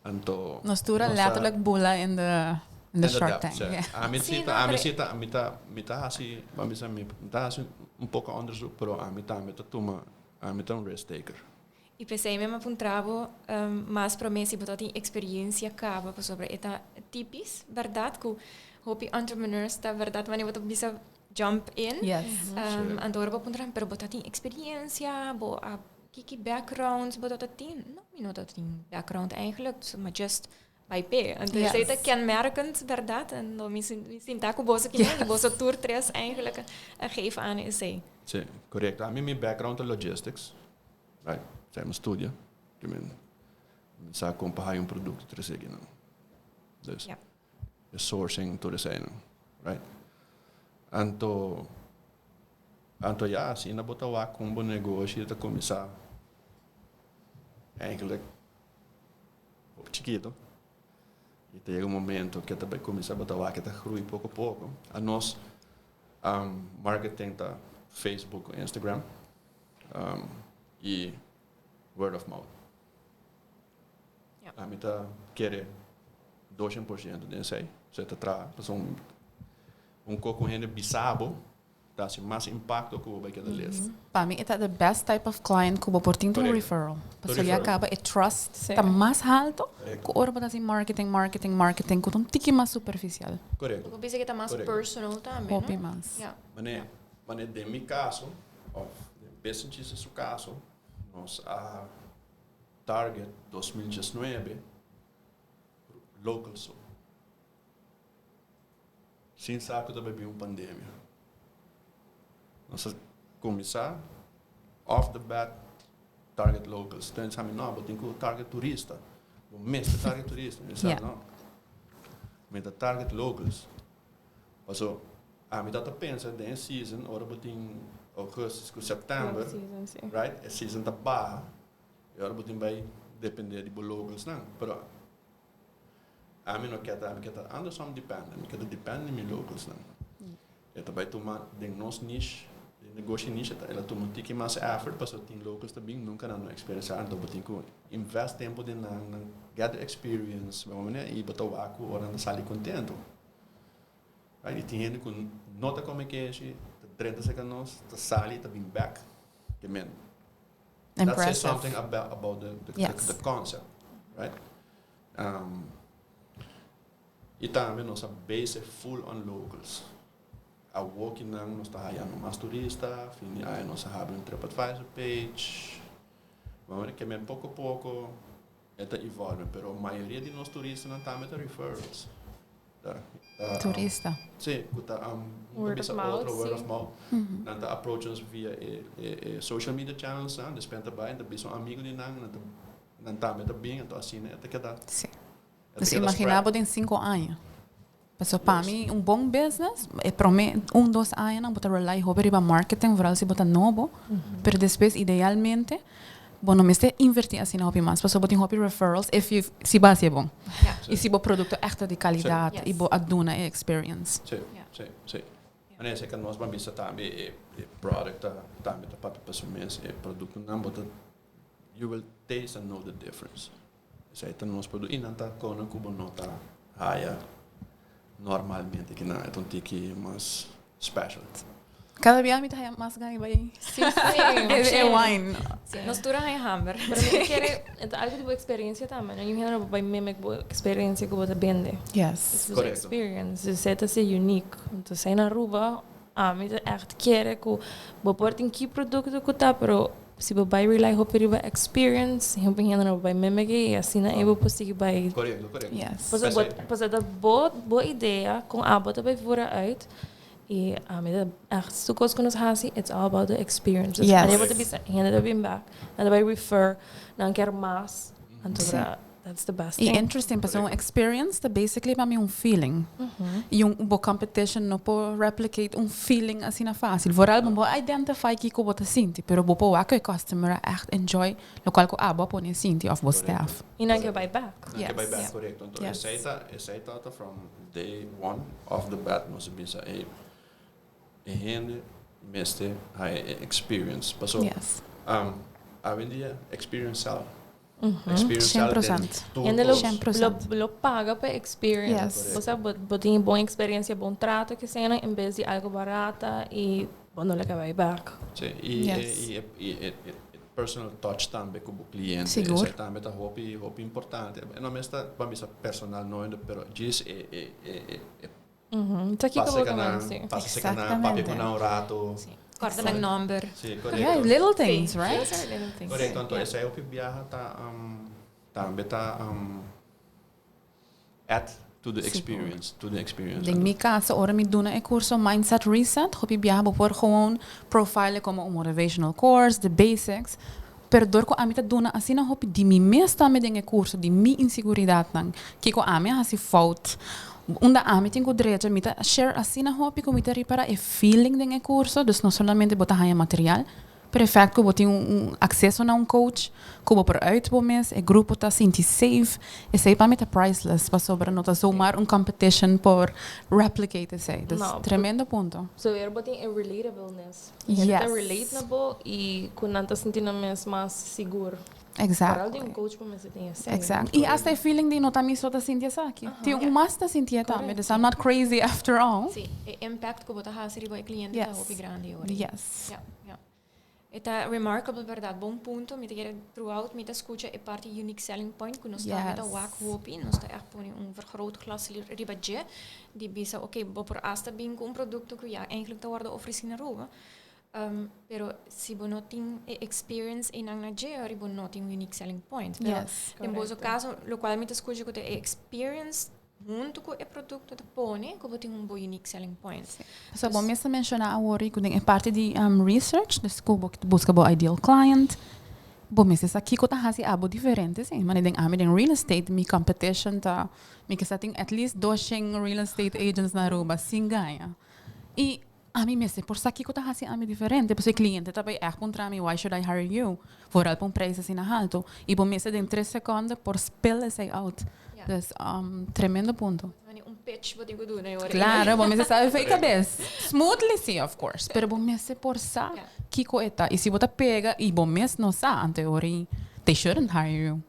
Anto, Nos tur a nos a letterlijk bula in de in de Shark Tank. Sí. Yeah. Ami Sí, sí no, ta, ami pero sí ta, mi ta, mi ta hasi, mi bisa mi ta hasi un poco onderzoek, pero ami tambe ta tuma, ami ta un risk taker. I p'esei mi a puntra bo mas promé si bo ta tin experiencia caba pasobra e ta typisch, berdad, cu hopi entrepreneurs ta berdad wanneer bo ta bisa jump in. Yes. Anto ora bo puntra pero bo ta tin experiencia, bo a kiki background bo ta tin? No, mi no ta tin background eigenlijk, so ma just bai p'e. Anto esei ta kenmerkend, berdad, en lo mi sinta cu boso kinan, boso tur tres eigenlijk a geef aan esei. Sí, correcto. Ami mi background ta logistics. Right, esei mi studia. Ke men sa kon pa haya un produkto trese akinan. Dus e sourcing tur eseinan. Right. Anto, anto ya, asina bo ta wak kon bo negoshi ta kuminsá eigenlijk hopi chikito. I ta yega un momento ke ta bai kuminsá bo ta wak ke ta groei poko poko. Anos marketing ta Facebook ku Instagram. Y word of mouth. Ami ta kere 200% den esei. Esei ta traha. Pasobra un kos ku hende bisa bo ta hasi mas impakto ku bo bai keda lesa. Pa mi e ta the best type of client ku bo por tin ta un referral. Pasobra ya kaba e trust ta mas halto ku ora bo ta hasi marketing, marketing, marketing ku ta un tiki mas superficial. Korekto. Bo bisa ku ta mas personal tambe, no? Hopi mas. Mane den mi kaso of den Besenchise su kaso nos a target 2019 local so. Sin sa ku ta bai bin un pandemia. Nos a kuminsá off the bat target locals. Ten sa mi no, bo tin ku target turista. Bo mester target turista. Mi sa no. Mi ta target locals. Paso ami ta ta pensa den e season ora bo tin augustus cu september, right, e season ta baha y ora bo tin bay depende di bo locals nan. Pero ami no kier ta, ami kier ta andersom depende, mi kier ta depende di mi locals nan. E ta bay tuma den nos niche, den negoshi niche el a tuma un tiki mas effort pasobra tin locals ta bin nunca nan no experiencia anto bo tin cu invest tempo den nan, nan get the experience, bo manera y bo ta wak cu ora nan ta sali contento. I tin hende ku no ta kome keshi, ta drenta serka nos, ta sali i ta bin bèk. Ke men, that says something about about the the the concept, right? I tambe nos a base full on locals. Awokinan nos ta hayando mas turista, fin di aña nos a habri un TripAdvisor page. Ke men poko poko e ta evolve, pero mayoria di nos turistanan tambe ta referrals. Turista. Sí, ku ta Word of mouth, otro word of sí. mouth. Nan ta approach ons via e, e, e social media channels nan, despues nan ta bai, nan ta bisa un amigo di nan, nan ta nan tambe ta bin, anto asina e ta keda. Sí. E ta Dus keda imagina spread. bo den 5 aña. Pasobra pa Yes. mi un bon business, e prome un, dos añanan bo ta rely hopi riba marketing, vooral si bo ta nobo, pero despues idealmente Bo no mester inverti asina hopi mas, pasobra bo tin hopi referrals if you, si bo haci e bon. Y si bo producto echt ta di calidad y bo a duna e experience. Sí, sí, sí. Anto esei nos ban bisa tambe e product ta tambe ta papia pa su mes, e productonan bo ta, you will taste and know the difference. Esei ta nos producto y nan ta kono cu bo no ta haya normalmente kinan, e ta un tiki mas special. Cada bia mi ta haya mas gana di bai. Sí. E wine. Sí, nos tur a haya hamber. Pero mi ta kere, e ta algo di bo experiencia tambe, no? Yung hende bo bai mimic bo experiencia cu bo ta bende. Yes. It's bo Correcto. experience. Dus e ta ser unique. Entonces, esey na Aruba, ami ta echt kere cu bo por tin ki producto cu ta, pero si bo bai rely hopi riba experience, hopi hende no bo bai mimic e, y asina e bo por sigui bai. Correcto, correcto. Yes. Pasobra Pesey. bo, pasobra ta bo, bo idea con abo ta bai voeren uit. Y ami ta echt tur cos cu nos haci, it's all about the experience. Yes. Anto bo ta bisa, hende ta bin back, nan ta bai refer, nan kier mas. Anto that's the best Y thing. interesting, pasobra un experience ta basically pa mi un feeling. Y un bo competition no por replicate un feeling asina facil. Vooral bo identify kico bo ta sinti, pero bo por wak e customer a echt enjoy locual cu abo a pone sinti of bo staff. Y nan kier bai back. Nan kier bai back, correcto. Anto, esey ta from day one off the bat nos a bisa e hende mester haya e experience. Paso awendia experience sell. Experience sell den 100%. tur Hende lo, cos. 100%. lo paga pa experience. Osea, bo tin bon experiencia, bon trato cu sea, en bes di algo barata y bo no lo bay back. Sí, y, y personal touch tambe cu e cliente. Esey tambe ta hopi, hopi importante. E no ta pa mi personal no, pero djis e Ta kico pasa bo cana, sí. pasa cana, papia cu un rato. Sí. Corda nan number. Sí, correcto. Yeah, little things, Sí, right? those are little things. Correcto, anto esey hopi biaha ta tambe ta add to the experience, to the experience. Den mi caso, ora mi duna e curso Mindset Reset, hopi biaha bo por gewoon profile como un motivational course, the basics. Pero door cu ami ta duna asina hopi di mi mes tambe den e curso, di mi inseguridad nan. Kico ami a hasi fout. Unda ami tin cu drecha, mi ta share asina hopi cu mi ta ripara e feeling den e curso, dus no solamente bo ta haya material, perfect cu bo tin un acceso na un coach, cu bo por uit bo mes, e grupo ta sinti safe, esey pa mi ta priceless, pasobra no ta zomaar un competition por replicate esey. Dus No, tremendo punto. So er bo tin e relatableness. Ta relate na bo y cu nan ta sinti nan mes mas sigur. Vooral di un coach pa mester tin esey. Exact. Y hasta e feeling di no ta mi so ta sinti esaki. Tin un mas ta sinti tambe. Dus I'm not crazy after all. Sí, e impact cu bo ta hasi riba e cliente ta hopi grandi ora. Ja. E ta remarkable, berdad. Bon punto. Mi ta kere throughout mi ta scucha e parti unique selling point cu nos ta wak hopi, nos ta echt pone un vergrootglas riba dje di bisa, ok, bo por hasta bin cu un producto cu ja eigenlijk ta wordo ofreci na Aruba. Pero si bo no tin e experience einan na dje, ori bo no tin unique selling point. Pero den boso caso, locual mi ta scucha cu e experience hunto cu e producto ta pone cu bo tin un bo unique selling point. So, bo mes a menciona awor cu den e parti di research, dus cu bo busca bo ideal client, bo mes sa kico ta hasi abo diferente, si. Maar den ami den real estate, mi competition ta, mi ke tin at least 200 real estate agents na Aruba, sin gaña. Y ami mes por sa kico ta hasi ami diferente, pues e cliente ta bay echt puntra mi, "Why should I hire you?" Vooral pa un prijs asina halto. Y bo mes den 3 seconde por spell esey out. Dus tremendo punto. Mani un pitch bo tin cu doen, ora. Claro, bo mes sabi fei cabes. Smoothly, sí, of course. Pero bo mes por sa kico e ta. Y si bo ta pega y bo mes no sa, anto ori, they shouldn't hire you.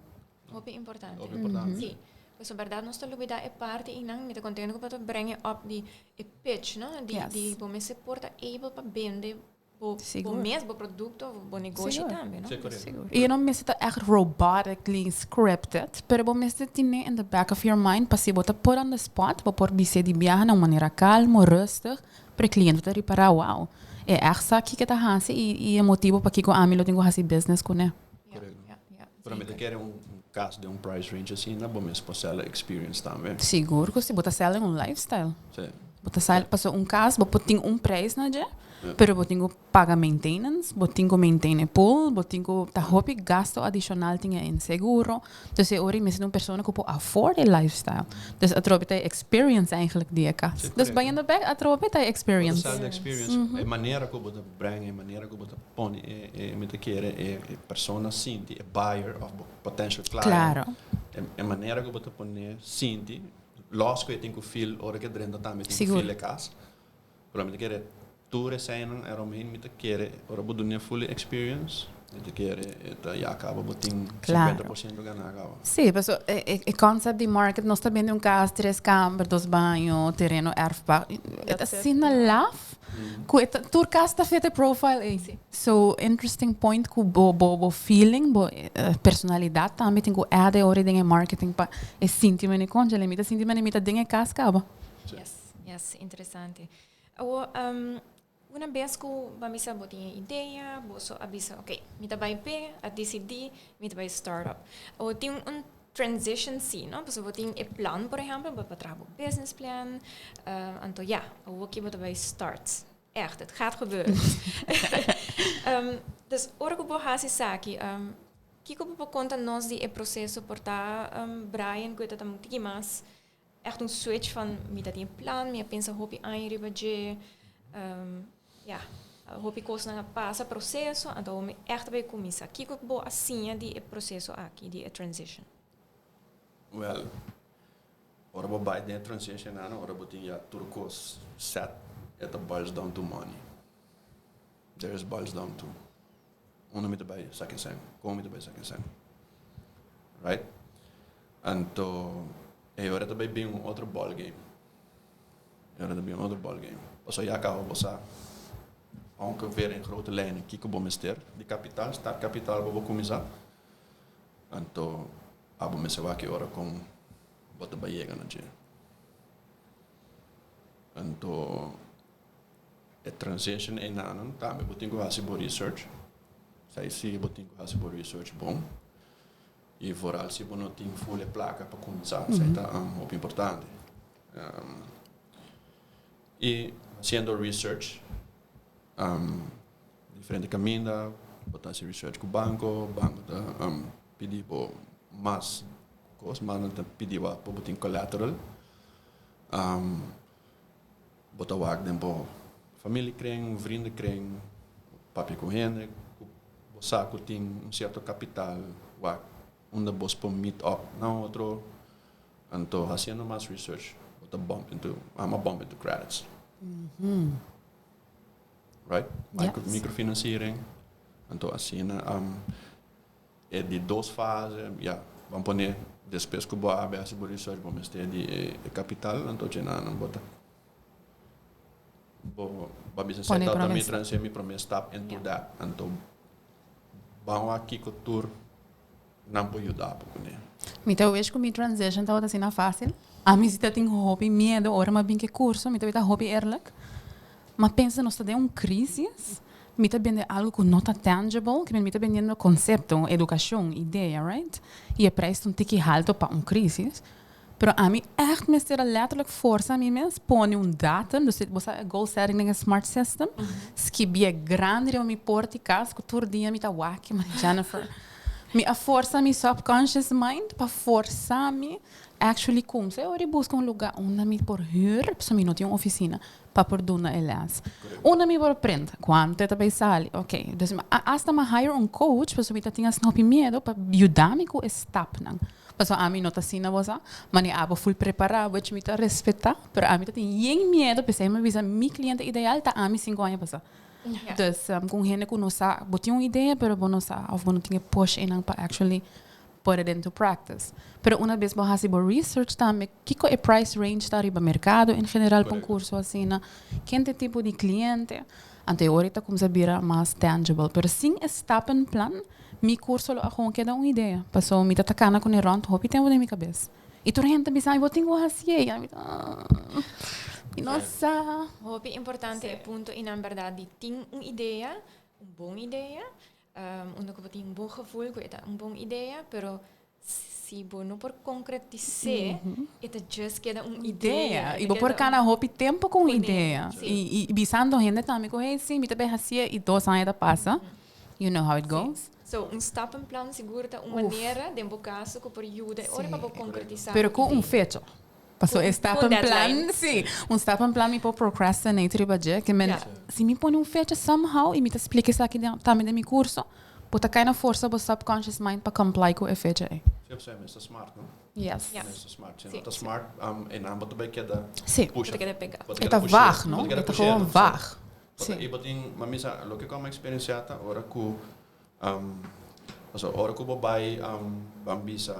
Hopi importante. Hopi importante. Sí. Pues berdad nos ta lubida e parti einan, mi ta contento cu bo ta bring it up di e pitch, no? Di di bo mes por ta able pa bende bo mes, bo producto, bo negoshi tambe, no? Sí, correcto. Sigur. Y no mester ta echt robotically scripted, pero bo mester tin in the back of your mind, pa si bo ta put on the spot, bo por bisa di biaha na un manera calmo, rustig, pa e cliente ta ripara, wow, e echt sa kico e ta hasi y e motibo pakico ami lo tin cu hasi business cu ne. Correcto. Ja, Pero mi zeker. kier un caso di un price range asina, bo mes por sell experience tambe. Sigur cu si, bo ta selling un lifestyle. Bo ta sell, paso un cas, bo por tin un prijs na dje, pero bo tin cu paga maintenance, bo tin cu maintain e pool, bo tin cu ta hopi gasto adicional tin en seguro. Dus e ori mester un persona cu por afford e lifestyle. Dus atrobe ta experience eigenlijk di e cas. Dus Correcto. by in the back atrobe ta experience. Sell the experience. E manera cu bo ta bring, e manera cu bo ta pone, e mi ta kere e persona sinti, e buyer of potential client. E manera cu bo ta pone sinti, los cu e tin cu feel ora cu e drenta tambe tin cu feel e cas. Pero mi ta kere tur eseynan eromheen, mi ta kere ora bo duna fully experience, mi ta kere ta ya caba bo tin 50% gana caba. Sí, pero e concept di market, nos ta bende un cas, tres kamer, dos baño, tereno, erfpacht. Het That's is it. asina laf. Ku e ta, tur kas ta fit e profile ei. So, interesting point ku bo bo bo feeling, bo personalidat tambe tin ku add e ora den e marketing pa e sinti mene conchale. Mi ta sinti mene mi ta den e kas kaba. Yes, yes, interesante. Awo, una bes ku bo a bisa bo tin e idea, boso a bisa ok, mi ta bai p'e, a disidí, mi ta bai start up. Awo tin un transition sí, no? Pasobra bo tin e plan, por ehèmpel, bo por traha bo business plan, anto ya, awoki bo ta bai start. Echt, het gaat gebeuren. Dus ora ku bo hasi esaki, kiko bo por konta nos di e proseso? Por ta Brian ku e ta ta un tiki mas echt un switch van mi ta tin e plan, mi a pensa hopi aña riba dje, ya, hopi kosnan a pasa, proseso, anto awor mi echt ta bay kuminsá. Kiko bo a siña di e proseso aki, di e transition? Well, ora bo bay den e transition nan, ora bo tin ya tur kos set, e ta boils down to money. There is boils down to unda mi ta bay saki sèn, kon mi ta bay saki sèn. Right? Anto e ora ta bay bin un otro ball game. E ora ta bin un otro ball game. Pasobra ya caba bo sa ongeveer in grote lijnen kiko bo mester di capital, start capital pa bo cuminsa. Anto abo mester wak e ora con bo ta bay yega na dje. Anto e transition einanan tambe bo tin ku hasi bo research. Esei si bo tin ku hasi bo research bon. I vooral si bo no tin full e plaka pa kuminsá, esei ta hopi importante. I hasiendo research diferente kaminda, bo ta hasi research ku banko, banko ta pidi bo mas kos, mas nan ta pidi bo pa bo tin collateral. Bo ta wak den bo familiekring, vriendenkring, papia ku hende ku bo sa ku tin un sierto kapital, wak unda bos por meet up na otro. Anto hasiendo mas research bo ta bump into, amo a bump into credits. Right? Yes. Microfinanciering. Anto asina E di dos fase, ya, ban pone despues ku bo a habi hasi bo research bo mester di e kapital, anto dje nan bo ta bo bo a bisa Pone seta ta mi prome stap. transe mi prome stap into that, anto ban wak kiko tur nan por yuda bo kuné. Mi ta wish ku mi transition tabata asina fásil. Ami si ta tin hopi miedo ora mi a bin ku e kurso, mi ta bita hopi eerlijk. M'a pensa nos ta den un crisis, mi ta bende algo cu no ta tangible, kimen mi ta bendiendo concepto, educacion, idea, right? Y e prijs ta un tiki halto pa un crisis. Pero ami echt mester a letterlijk forsa mi mes pone un datum, dus bo sa e goal setting den e smart system, skibié grandi riba mi porta di cas cu tur dia mi ta wak, ma Jennifer, mi a forsa mi subconscious mind pa forsa mi actually cumsa e ora y busca un lugar unda mi por huur, pasobra mi no tin un oficina. Pa por duna e les. Unda mi por print? Cuanto e ta bay sali? Ok. Dus mi a hasta mi a hire un coach pasobra mi ta tin asina hopi miedo pa yuda mi cu e stapnan. Pasobra ami no ta asina bo sa. Mane abo full prepara which mi ta respeta, pero ami ta tin yen miedo p'esei mi a bisa mi cliente ideal ta ami cinco aña pasa. Dus cu un hende cu no sa, bo tin un idea pero bo no sa of bo no tin e push einan pa actually put it into practice. Pero una bes bo hasi bo research tambe, kiko e price range ta riba mercado en general pa un curso asina, ken ta e tipo di cliente, anto e ora e ta cuminsa bira mas tangible. Pero sin e stappenplan, mi curso lo a gewoon keda un idea, pasobra mi ta ta cana cune rond hopi tempo den mi cabes. Y tur hende ta bisa mi, bo tin cu hacié, y ami ta, mi no sa. Hopi importante e punto y nan berdad di tin un idea, un bon idea, Unda ku bo tin un bon gevoel ku e ta un bon idea, pero si bo no por konkretis'é, e ta just keda un idea. I bo por kana hopi tempu ku un idea. I bisando hende tambe ku hey si mi ta bay hasié i dos aña ta pasa, you know how it goes. So un stappenplan sigur ta un manera den bo kaso ku por yuda e ora pa bo konkretisá. Pero ku un fecha. Paso e stappenplan, si, un stappenplan mi por procrastinate riba dje, ke men si mi pone un fecha somehow i mi ta splika esaki tambe den mi kurso, bo ta kai na forsa bo subconscious mind pa comply ku e fecha ei. Si, pasobra e mester smart, no? Yes. E mester smart. Si no ta smart, e nan bo ta bai keda pusha. Bo ta keda pega. E ta vaag, no? E ta gewoon vaag. Si. I bo tin, ma mi sa, loke ku amo eksperensiá ta ora ku, pasobra ora ku bo bai ban bisa,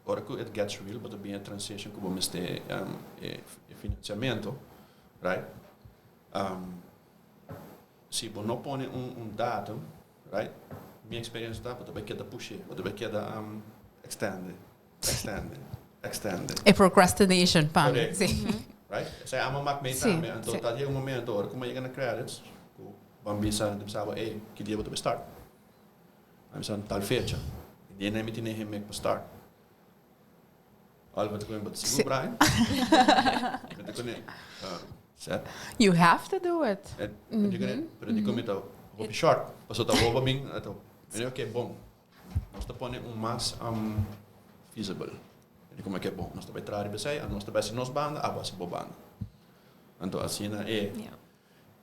Ora ku it gets real bo ta bin e transition ku bo mester e financiamento, right? Si bo no pone un datum, right? Mi experiencia ta, bo ta bay keda push'é, bo ta bay keda extende, extende, extende. E procrastination pa mi, Correcto. si. Right? Esei amo mak mee Si, tambe. Anto si. ta yega un momento, ora ku mi a yega na credits, ku bo a bisa, bo bisa bo, ey, ki dia bo ta bay start? A bisa, tal fecha. E dia nei mi tene hende pa start. Oliver ta koe, bo ta sigur, Brian? Mi ta koe, set. You have to do it. Mi ta koe, pero di koe mi ta hopi short. Pasobra ta hopi bin, mi di, ok, bon. Nos ta pone un mas feasible. Mi di koe, ok, bon, nos ta bai traha riba esei, nos ta bai hasi nos banda, abo hasi bo banda. Anto asina e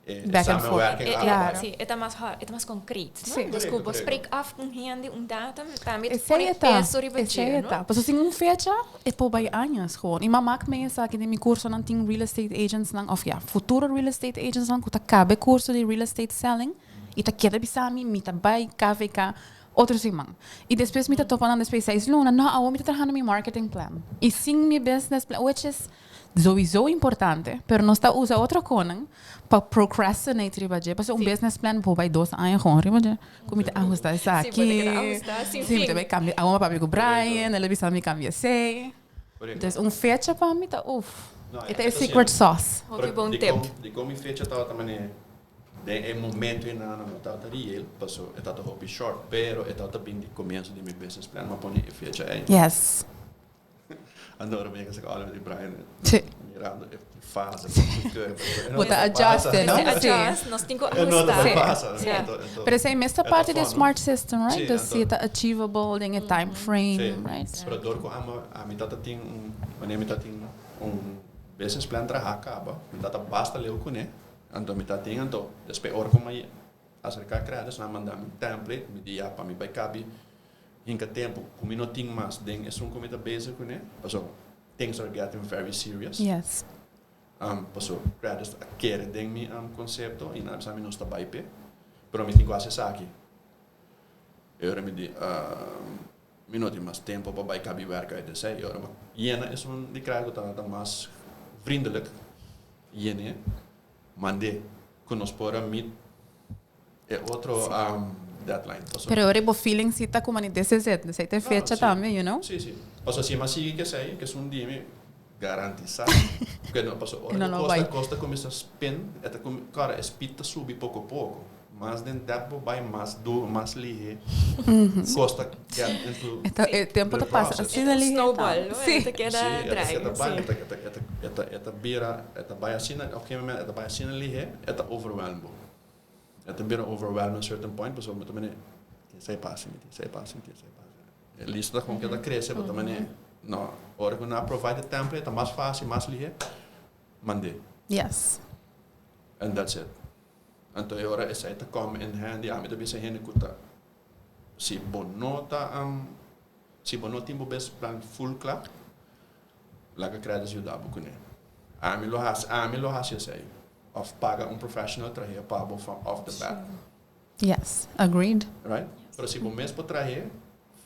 E Back and forth. samenwerking E, acabar. si, e ta mas hard, e ta mas concreet, no? Si. Dus ku bo Correcto, spreek af ku hende un datum, tambe Esei pone e ta, peso riba esei dje, e no? ta. Pasobra sin un fecha e por bai añas gewoon. I mama mak mee esaki den mi cursonan tin real estate agentsnan of ya, futuro real estate agentsnan ku ta kaba e curso di real estate selling i ta keda bisa mi, mi ta bai KVK otro siman. I despues mi ta topa nan despues seis luna, no, awor mi ta trahando mi marketing plan. I sin mi business plan, which is Sowieso importante, pero nos ta usa otro konan pa procrastinate riba dje. Pasobra un business plan bo bai dos aña gewoon riba dje. Ku mi ta ahusta esaki. Sí, bo ta keda ahusta sin Sí, mi ta fin. bai kambia. Awor mi papia ku Brian, el a bisa mi kambia esei. Dus un fecha pa mi ta uf. E ta e secret sauce. Hopi bon tip. Dikon mi fecha tabata manera den e momento einan no tabata real, pasobra e tabata hopi short, pero e tabata bin di komienso di mi business plan, mi a pone e fecha ei. Yes. Andora mi a kasa ku Oliver di Brian Sí. mirando e fase ku curve. Bo ta adjust, no? Nos Sí. adjust, nos tin ku E no ta ahusta. pasa. Sí. Pero esei mes ta E ta parti di fun, no? smart system, right? Sí, Dus si e ta achievable den e time frame, Sí. right? Pero dor ku amo ami tata tin un wanneer mi ta tin un business plan traha kaba, mi tata basta leu kuné, anto mi ta tin anto despues ora ku mi aserká Credits nan manda mi un template, mi di ya pa mi bai kabi Hinka tempu ku mi no tin mas den esun ku mi ta bezig kuné, pasobra things are getting very serious. Yes. Pasobra Gladys a kere den mi konsepto i nan a bisa mi nos ta bai p'e, pero mi tin ku hasi esaki. E ora mi di, mi no tin mas tempu pa bai kabi wèrk uit esei. E ora mi yena esun di krai ku tabata mas vriendelijk, yen'é, mand'é ku nos por a meet E otro deadline. Paso. Pero ora bo feeling si ta como ni this is it, esey ta e fecha tambe, you know. Si, si. Paso si mi a sigui kesey, kes un di mi garantisa cu no paso ora No, no cu bai. cos ta cuminsa spin, e ta cuminsa, claro, e speed ta subi poco poco. Mas den depth bo bai, mas duro, mas lihe cos ta get into E ta, e tempo the ta pasa process. asina lihe tambe. Snowball, no? Si. E ta keda Si, e ta draai, keda bai, si. e ta, e ta, e ta, e ta, e ta bira, e ta bai asina, op gegeven moment e ta bai asina lihe, e ta overwhelm bo. E ta bira overwhelming a certain point pasobra mi ta mane tin esei pasa mi tin esei pasa mi tin esei pasa. E lista ta kon keda krese bo ta mane no ora ku nan a provide e template ta mas fácil mas lihe mand'é. Yes. And that's it. Anto e ora esei ta come in handy ami ta bisa hende ku ta si bo no ta si bo no tin bo bes plan full kla laga Credits yuda bo kuné. Ami lo hasi ami lo hasi esei. Of paga un professional trah'é pa bo van off the bat. Yes, agreed. Right? Pero si bo mes por trah'é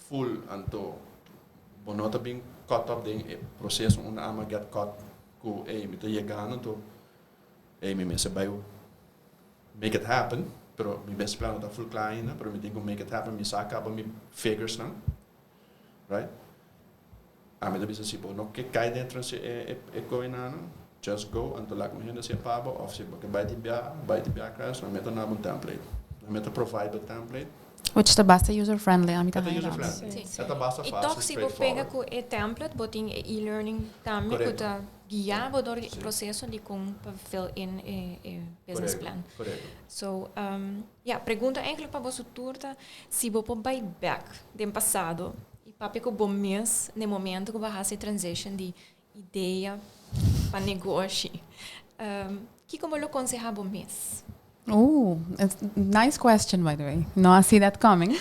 full anto bo no ta bin caught up den e proceso unda ama get caught cu ey mi ta yegando anto ey mi mester bay make it happen pero mi mes plan no ta full cla ainda pero mi tin cu make it happen mi sa caba mi figures nan. Right? Ami ta bisa si bo no ke kai dentro si e e koinana, just go anto laga un hende hacia pa bo of si bo ke bai di bia, bai di bia kras, nan meta na bo un template. Nan meta provide bo template. Which ta basta user friendly, ami ta E ta haya user tambe. friendly. Si. E ta basta I fácil, toch si bo pega straightforward. ku e template, bo tin e e-learning tambe ku Correcto. ta guia bo dor di e Si. proseso di kon pa fill in e e business Correcto, plan. correcto. So, ya, pregunta eigenlijk pa boso tur ta si bo por bai bek den pasado i papia ku bo mes n'e momento ku bo a hasi e transition di idea pa negoshi. Kiko bo lo konsehá bo mes? Ooh, nice question by the way. No a see that coming.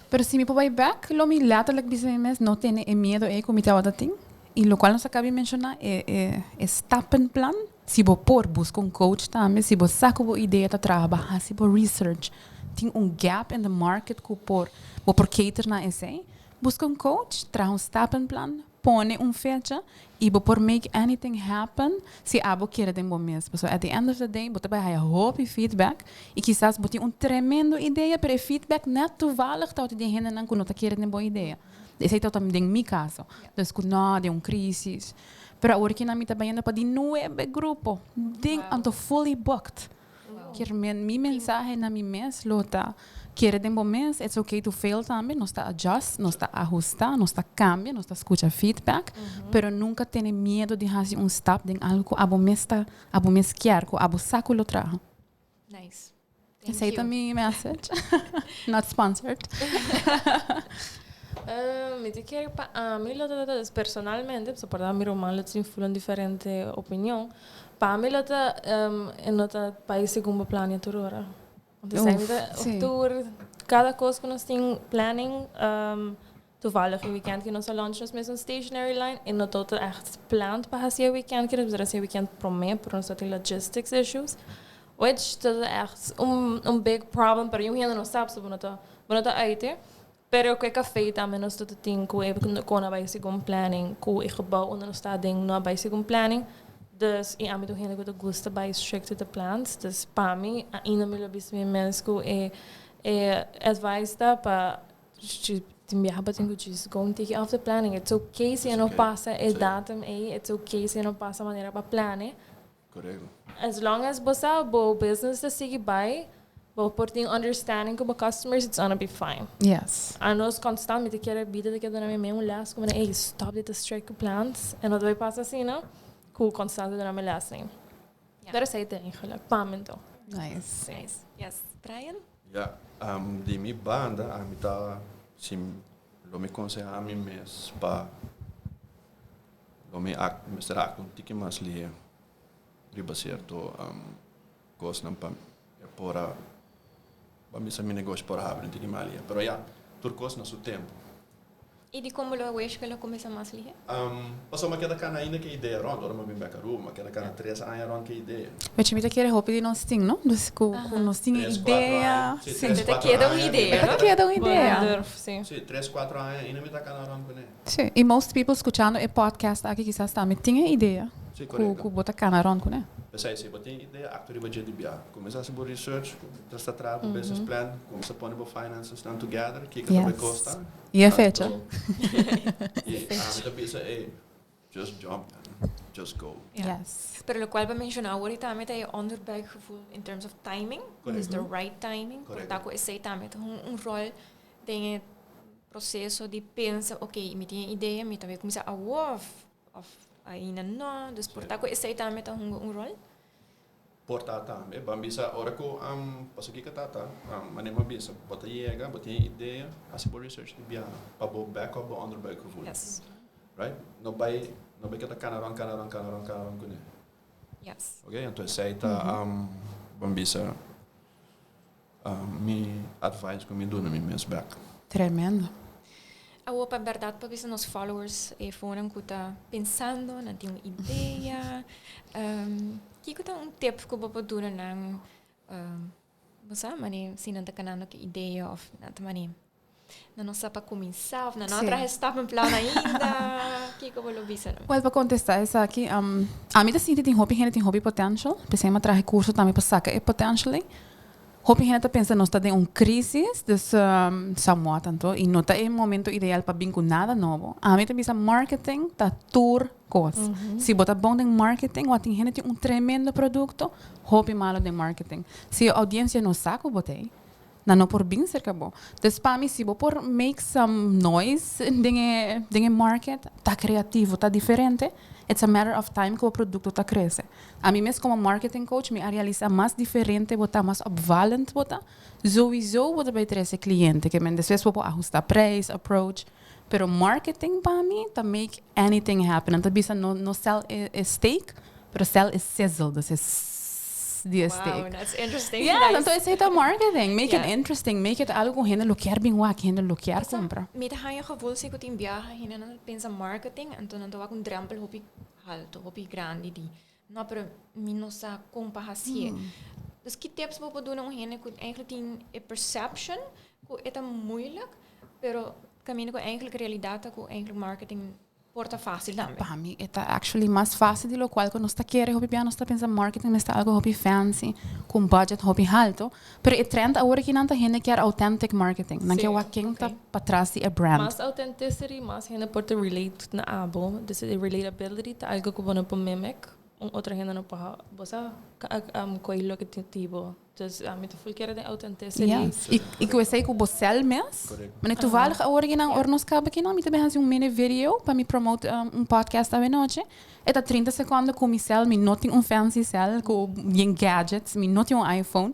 Pero si mi por bai bek, lo mi letterlijk bisa mi mes no tene e miedo ei ku mi tabata tin. I lokual nos a kaba di menshoná, e e e stappenplan. Si bo por, buska un coach tambe. Si bo sa ku bo idea ta traha, ba hasi bo research. Tin un gap in the market ku por bo por cater na esei. Buska un coach, traha un stappenplan. pone un fecha y bo por make anything happen si abo kere den bo mes. So at the end of the day, bo ta bay haya hopi feedback y kisas bo tin un tremendo idea, pero e feedback net toevallig ta di hendenan cu no ta kere den bo idea. Esey ta tambe den mi caso. Dus cu no, den un crisis. Pero awor cu mi ta bayendo pa di nuebe grupo, den anto fully booked. Kiermen mi mensahe na mi mes lo ta: kere den bo mes, it's okay to fail tambe, nos ta adjust, nos ta ahusta, nos ta cambia, nos ta scucha feedback, pero nunca tene miedo di haci un stap den algo cu abo mes ta, abo mes kier, cu abo sa cu lo traha. Nice. Thank Esey you. ta mi message. Not sponsored. Mi ta kere pa ami lo ta dus personalmente, so por mi ruman lo tin full un diferente opinion. Pa mi lo ta e no ta bay segun bo plan tur ora. Dus Uf, ainda tur cada cos cu nos tin planning, toevallig e weekend cu nos a launch nos mes un stationery line e no ta echt planned pa haci e weekend, cu nos haci e weekend prome, pero nos tin logistics issues. Which ta echt un big problem, pero yung hende no sabi so bo no ta uit. Pero cu e café tambe nos ta tin cu e con a bay segun planning, cu e gebouw unda nos ta den no a bay segun planning. Dus y ami ta hende cu ta gusta bay strict to the plans. Dus pa mi ainda mi lo bisa mi mes cu e advice ta pa tin biaha pa tin cu just go and take it off the planning. It's okay si no pasa e datum ey, it's okay si no pasa manera pa plan. As long as bo sa bo business ta sigui bay, bo por tin understanding cu bo customers, it's gonna be fine. Anos constantmente kier bida di keda na mi un les como, "Hey, stop dit strict plans," en dat bay pasa asina, no? Cu constante na mi les nee. Dat is het eigenlijk, pa mi toch. Nice. Nice. Yes. Brian? Ja, di mi banda, ami ta, si lo mi conseha mi mes pa lo mi act, mester act un tiki mas lihe riba cierto cosnan pa por a pa mi sa mi negoshi por habri un tiki mas lihe. Pero ja, tur cos na su tempo. Y di con lo wish cu lo cuminsa mas lihe? Paso m'a keda cana ainda cu idea rond, ora m'a bin back Aruba, m'a keda cana 3 aña rond cu idea. Weet je, mi ta kere hopi di nos tin, no? Dus cu nos tin 3, 4 idea. aña. Si, 3, Ta 4 keda un aña, idea, mi no? Ta keda un idea. Durf, si. Si, 3, 4 aña ainda mi ta cana rond cu ne. Si. Y most people scuchando e podcast aki kisas tambe tin idea. Si, Cu correcto. cu bo ta cana rond cu ne. Pesey, si bo tin idea, actua riba dje di biaha. Cuminsa haci bo research, cuminsa traha bo business plan, cuminsa pone bo finances down together, kico ta costa. Y e fecha. Y ami ta bisa, hey, just jump, man. Just go. Pero loke bo a menciona awor tambe ta e onderbuikgevoel in terms of timing. Is the right timing. Correcto. Por esey tambe ta un rol den e proceso di pensa, ok, mi tin idea, mi tambe cuminsa awor of ainda no. Dus por ta cu esey tambe ta un rol. Por ta tambe, ban bisa ora cu paso kico ta, mane mi a bisa, bo ta yega, bo tin idea, haci bo research di biaha, pa bo back up bo onderbuikgevoel. Right? No bay keda cana rond, cana rond, cana rond, cana rond cu ne. Ok? Anto esey ta ban bisa mi advice cu mi duna mi mes back. Tremendo. Awo pa berdad pa bisa nos followers e fonan cu ta pensando, nan tin un idea. Kico ta un tip cu bo por duna nan, bo sa, mane, si nan ta canando cu idea of nan ta mane, nan no sa pa cuminsa of nan no traha stappenplan ainda. Kico bo lo bisa nan? Well, pa contesta esaki, ami ta sinti tin hopi hende tin hopi potential. Pesey m'a traha curso tambe pa saca e potential ey. Hopi hende ta pensa nos ta den un crisis, dus somewhat anto, y no ta e momento ideal pa bin cu nada nobo. Ami ta bisa marketing ta tur cos. Si bo ta bon den marketing, of tin hende tin un tremendo producto, hopi malo den marketing. Si e audiencia no sa cu bo t'ey, nan no por bin cerca bo. Dus pa mi, si bo por make some noise den e market, ta creativo, ta diferente, it's a matter of time cu e producto ta crece. Ami mes como marketing coach, mi a realisa mas diferente bo ta, mas opvallend bo ta, sowieso bo ta bay trece cliente, kiermen despues bo por ahusta prijs, approach, pero marketing pa mi ta make anything happen. Anto bisa no sell e steak, pero sell e sizzle, dus e di Wow, steak. That's interesting. Yeah, Nice. anto esey ta marketing. Make it interesting. Make it algo cu hende lo kier bin wak, hende lo kier cumpra. Mi ta haya gevoel si cu tin biaha hende nan pensa marketing, anto nan ta un drempel hopi halto, hopi grandi di no, pero mi no sa con pa haci. Dus ki tips bo por duna un hende cu eigenlijk tin e perception cu e ta moeilijk, pero caminda cu eigenlijk realidad ta cu eigenlijk marketing Por ta fácil tambe. Pa mi e ta actually mas fácil di locual cu nos ta kere. Hopi bia nos ta pensa marketing mester algo hopi fancy, cu un budget hopi halto. Pero e trend awor aki nan ta hende kier authentic marketing. Nan kier wak ken ta patras di e brand. Mas authenticity, mas hende por ta relate na abo. Dus e relatability ta algo cu bo no por mimic. Un otro hende no por, bo sa, coy loke tin di bo. Dus ami ta full kere den authenticity. Yes. I, i ku esei ku bo sel mes. Correct. Mane toevallig awor aki nan ora nos kaba aki nan mi ta bin hasi un mini video pa mi promote un podcast awe nochi. E ta 30 sekonde ku mi sel, mi no tin un fancy sel ku yen gadgets, mi no tin un iPhone.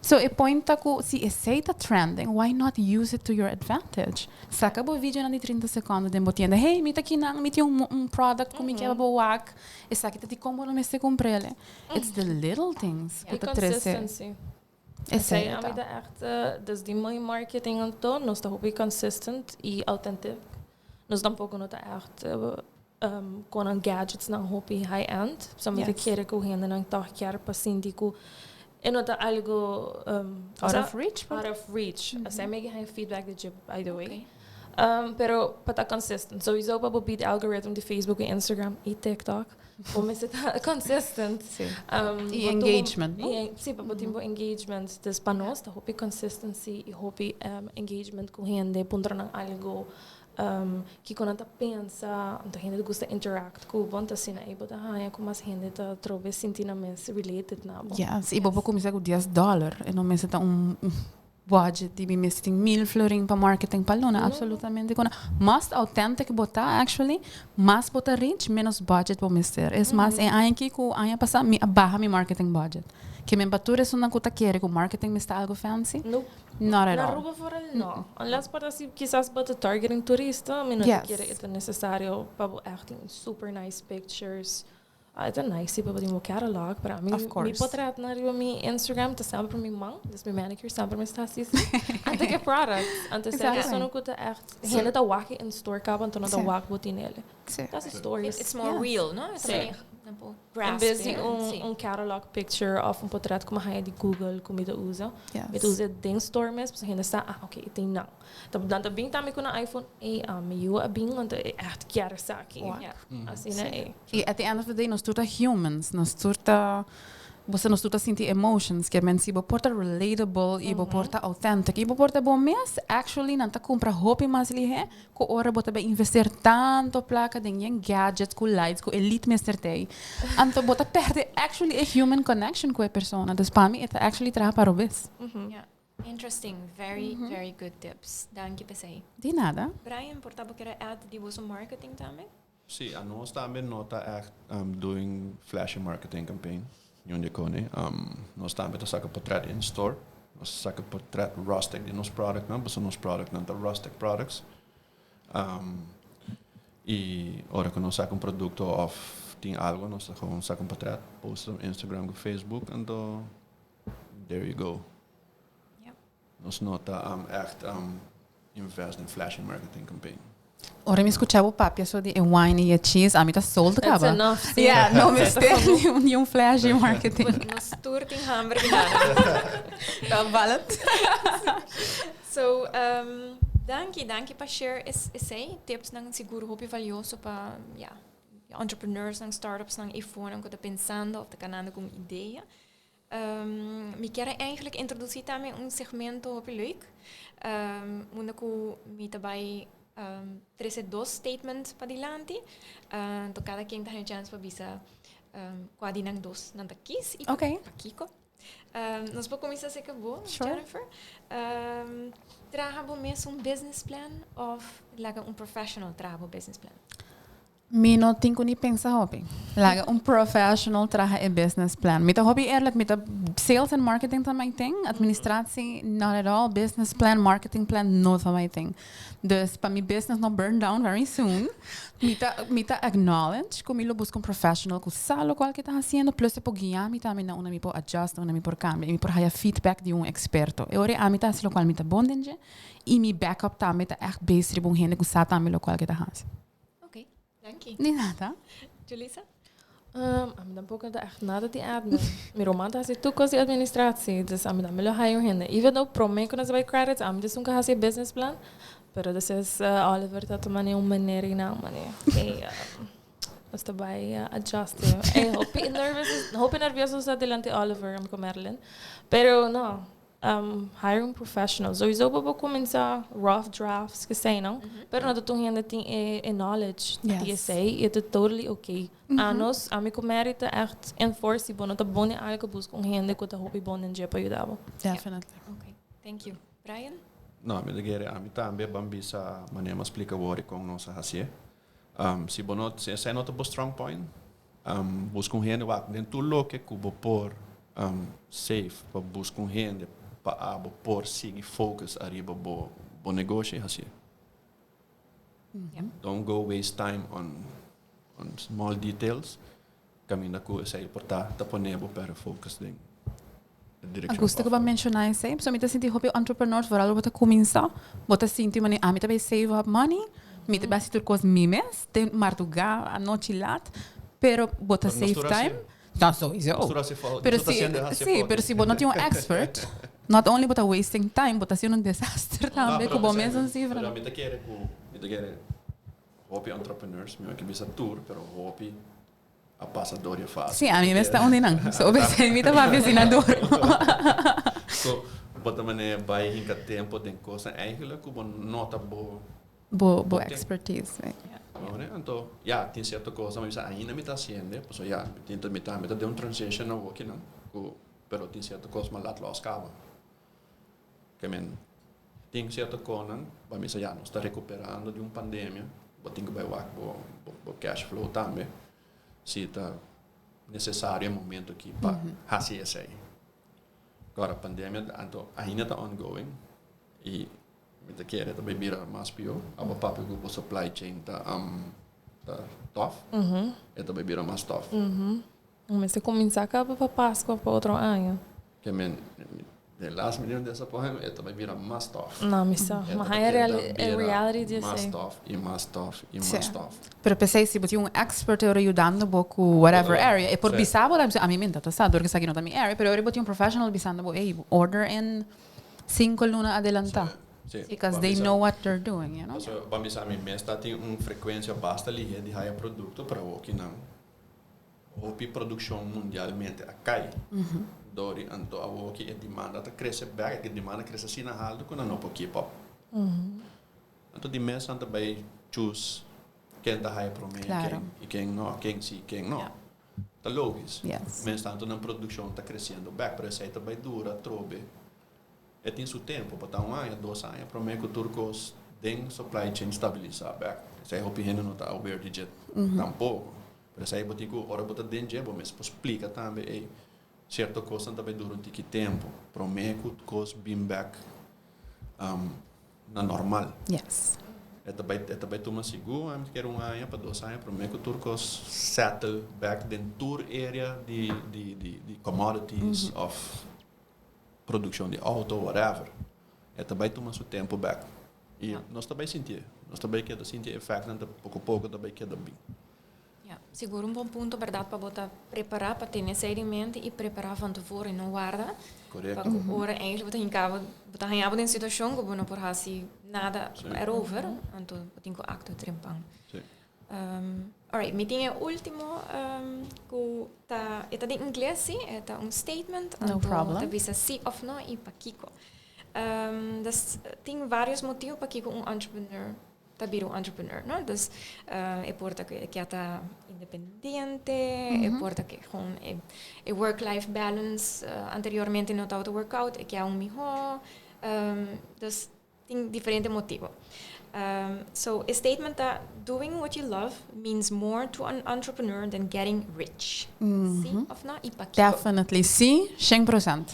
So e point ta ku si esei ta trending, why not use it to your advantage? Saka bo videonan di 30 sekonde den bo tienda, hey mi ta kinan, mi tin un un product ku mi ke pa bo wak, esaki ta dikon bo no mester kumpr'el. It's the little things ku E ta trese. consistency. Esei Esei ami ta. ta echt, dus di mi marketing anto, nos ta hopi consistent y authentic. Nos tampoco no ta echt con nan gadgets nan hopi high end. So mi ta kere cu hendenan toch kier pa sinti cu e no ta algo Out of reach. Out of reach. Esei mi a haña feedback di dje by the way. Pero pa ta consistent. Sowieso pa bo beat algorithm di Facebook y Instagram y TikTok. Bo mester ta consistent. Sí. Y engagement, no? Y, sí, pa bo tin bo engagement. Dus pa nos ta hopi consistency y hopi engagement cu hende, puntra nan algo, kico nan ta pensa. Anto hende ta gusta interact cu bo, anto asina ey bo ta haña cu mas hende ta trobe sinti nan mes related na bo. Yes, y bo por cuminsa cu dies dollar y no mester ta un budget di mi mester tin mil florin pa marketing pa luna, absolutamente cu no. Mas authentic bo ta actually, mas bo ta reach, menos budget bo mester. Es mas, e aña aki cu aña pasa mi a baha mi marketing budget. Ke men pa tur esunnan cu ta kere cu marketing mester algo fancy, Nope. not at Na all. Aruba vooral no. Unless por ta si kisas bo ta targeting turista, mi no ta kere e ta necesario pa bo echt tin super nice pictures. Ah, e ta nice si pa bo tin bo catalog, pero ami Of mi course. potretnan riba mi Instagram ta semper mi man, dus mi manicure semper mi sta hasi anto ke products. Anto esei Exactly. esun ku ta echt hende ta wak in store kaba anto nan ta Sí. wak bo tin ele. Sí. Ta hasi stories. It's more Yes. real, no? Sí. También nan por En grasp bes di it. un, Sí. un catalog picture of un potret ku mi haña di Google ku mi ta usa. Yes. Mi ta usa den store mes, pasobra hende sa, ah, ok, e tin nan. Ta nan ta bin tambe ku nan iPhone, ey, ah, mi yu a bin, anto e echt kier esaki. Wak. Ja. Asina ey. Y at the end of the day nos tur ta humans, nos tur ta bo sa nos tur ta sinti emotions, ke men si bo por ta relatable y bo por ta authentic y bo por ta bo mes, actually nan ta cumpra hopi mas lihe cu ora bo ta bay investeer tanto placa den yen gadgets cu lights cu elite mester tey. Anto bo ta perde actually e human connection cu e persona. Dus pa mi e ta actually traha pa robes. Ja. Interesting, very, very good tips. Danki p'esey. Di nada. Brian, por ta bo kier a add di boso marketing tambe? Sí, anos tambe no ta echt doing flashy marketing campaign, niun di kone. Nos tambe ta saka portret in store. Nos ta saka portret rustic di nos productnan, pasobra nos productnan ta rustic products. Y ora cu nos saka un producto of tin algo, nos ta gewoon saka un portret, post op Instagram cu Facebook, anto there you go. Nos no ta echt invest den flashy marketing campaign. Ora mi scucha bo papia so di e wine y e cheese, ami ta sold That's caba. enough, sí. Yeah, no mester ni un flashy marketing. But nos tur tin hamber di nada. Ta valid. So, danki, danki pa share esey tipsnan sigur hopi valioso pa, ja, entrepreneursnan, startupsnan, efonan cu ta pensando of ta canando cu un idea. Mi kier a eigenlijk introduci tambe un segmento hopi leuk, unda cu mi ta bay trece dos statement padilanti, anto cada ken ta haña chance pa bisa cua di nan dos nan ta kies y pakico. Nos por cuminsa acerca bo, Jennifer. Traha bo mes un business plan of laga un professional traha bo business plan? Mi no tin cu ni pensa hopi. Laga un professional traha e business plan. Mi ta hopi eerlijk, mi ta sales en marketing ta my thing, administratie not at all, business plan, marketing plan no ta my thing. Dus pa mi business no burn down very soon, mi ta mi ta acknowledge cu mi lo busca un professional cu sa locual ke ta haciendo, plus e por guia mi tambe na unda mi por adjust, na unda mi por cambia y mi por haya feedback di un experto. E ora ami ta haci locual mi ta bon den dje y mi backup tambe ta echt based riba un hende cu sa tambe locual ke ta haci. Ok, danki. Di nada. Julissa? Um, ami tampoco ta echt nada di admin. Mi ruman ta hasi tur cos di administratie, dus ami tambe lo haya un hende. Even though prome cu nos a bay credits, ami dus nunca hasi e business plan. Pero despues Oliver ta tuma un manera y nan manera. Hey, nos ta bay adjust. Hey, hopi nervous, hopi nervioso sa delante Oliver am cu Madeline. Pero no, hire un professional. Sowieso bo por cuminsa rough drafts que sei no, pero no ta tur hende tin e knowledge di esey y ta totally okay. Anos, ami cu Mary ta echt enforce si bo no ta bon den algo, busca un hende cu ta hopi bon den dje pa yuda bo. Definitely. Okay, thank you. Brian? No, mi ta kere ami tambe ban bisa manera mi a splica awor y con nos a hacié. Si bo no, si esei no ta bo strong point, busca un hende wak den tur loke cu bo por save pa busca un hende pa abo por sigui focus ariba bo bo negoshi hacié. Don't go waste time on on small details caminda cu esei por ta ta pone bo perde focus den e direccion. A gusta cu bo a menciona esei, pasobra mi ta sinti hopi entrepreneurs vooral bo ta cuminsa, bo ta sinti manera ami ta bay save up money, mi ta bay haci tur cos mi mes, te marduga, anochi laat, pero bo ta save time. No, sowieso. Pero si, si, pero si bo no tin un expert, not only bo ta wasting time, bo ta haciendo un desaster tambe cu bo mes un cifra. Pero mi ta kere cu, mi ta kere hopi entrepreneurs, mi no ke bisa tur, pero hopi a pasa door e fase. Si, ami mes ta un di nan. So obese mi ta papia asina duro. So, bo ta manera bay hinca tempo den cosnan eigenlijk cu bo no ta bo. Bo bo expertise. Anto, ya, tin cierto cosnan mi bisa ainda mi ta haciende, pasobra ya, mi tin mi ta mi ta den un transition awokinan cu, pero tin cierto cos mi a laat los caba. Ke men, tin cierto cosnan, bo a bisa ya, nos ta recuperando di un pandemia, bo tin cu bay wak bo bo cash flow tambe, si ta necesario e momento aki pa haci esey. Ahora, pandemia anto ainda ta ongoing y Mi ta kere ta bay bira mas pio. Abo papia cu bo supply chain ta ta tough. E ta bay bira mas tough. Mester cuminsa caba pa Pascua pa otro aña. Ke men den last minute disappointment e ta bay bira mas tough. No, mi sa. Ma haya e reality di esey. Mas tough y mas tough y mas tough. Pero p'esey si bo tin un expert e ora yudando bo cu whatever area e por bisa bo tambe ami mi ta sa dor cu esaki no ta mi area pero e ora bo tin un professional bisando bo ey order in Cinco luna adelantá. Sí. Because they know what they're doing, you know. Pasobra ban bisa mi mes ta tin un frecuencia basta lihe di haya producto, pero awoki nan hopi produccion mundialmente a cay. Dor di anto awoki e demanda ta crece bek, e demanda crece asina halto cu nan no por keep up. Anto di mes nan ta bay choose ken ta haya prome y ken no, ken si, ken no. Ta logis. Yes. Mens tanto nan produccion ta creciendo bek, pero esey ta bay dura atrobe. E tin su tempo, por ta un aña, dos aña prome cu tur cos den supply chain stabilisa bek. Esey hopi hende no ta aware di dje tampoco. Pero esey bo tin cu ora bo ta den dje bo mes por splica tambe ey cierto cosnan ta bay dura un tiki tempo prome cu cos bin bek na normal. Yes. E ta bai, e ta bai tuma sigur, ami ta kere un aña pa dos aña prome ku tur kos settle back den tur area di di di di commodities of produccion di auto whatever. E ta bai tuma su tempo back. I nos ta bai sintié, nos ta bai keda sinti e effectnan ta poko poko ta bai keda bin. Ja, sigur un bon punto berdad pa bo ta prepara pa tene esei den mente y prepara van tevoren y no warda. Correcto. Pa cu ora eigenlijk bo ta hinca bo, bo ta haña bo den situacion cu bo no por haci nada erover, anto bo tin cu actua trempan. Sí. Alright, mi tin e ultimo cu ta, e ta den ingles si, e ta un statement, No anto problem. ta bisa si of no y pakico. Dus tin varios motibo pakico un entrepreneur ta bira un entrepreneur, no? Dus e por ta ku e kia ta independiente, e por ta ku gewoon e e work-life balance anteriormente no tabata work out, e kia un mihó. Dus tin diferente motibo. So e statement ta doing what you love means more to an entrepreneur than getting rich. Si of no i pakiko? Definitely si, shen procent.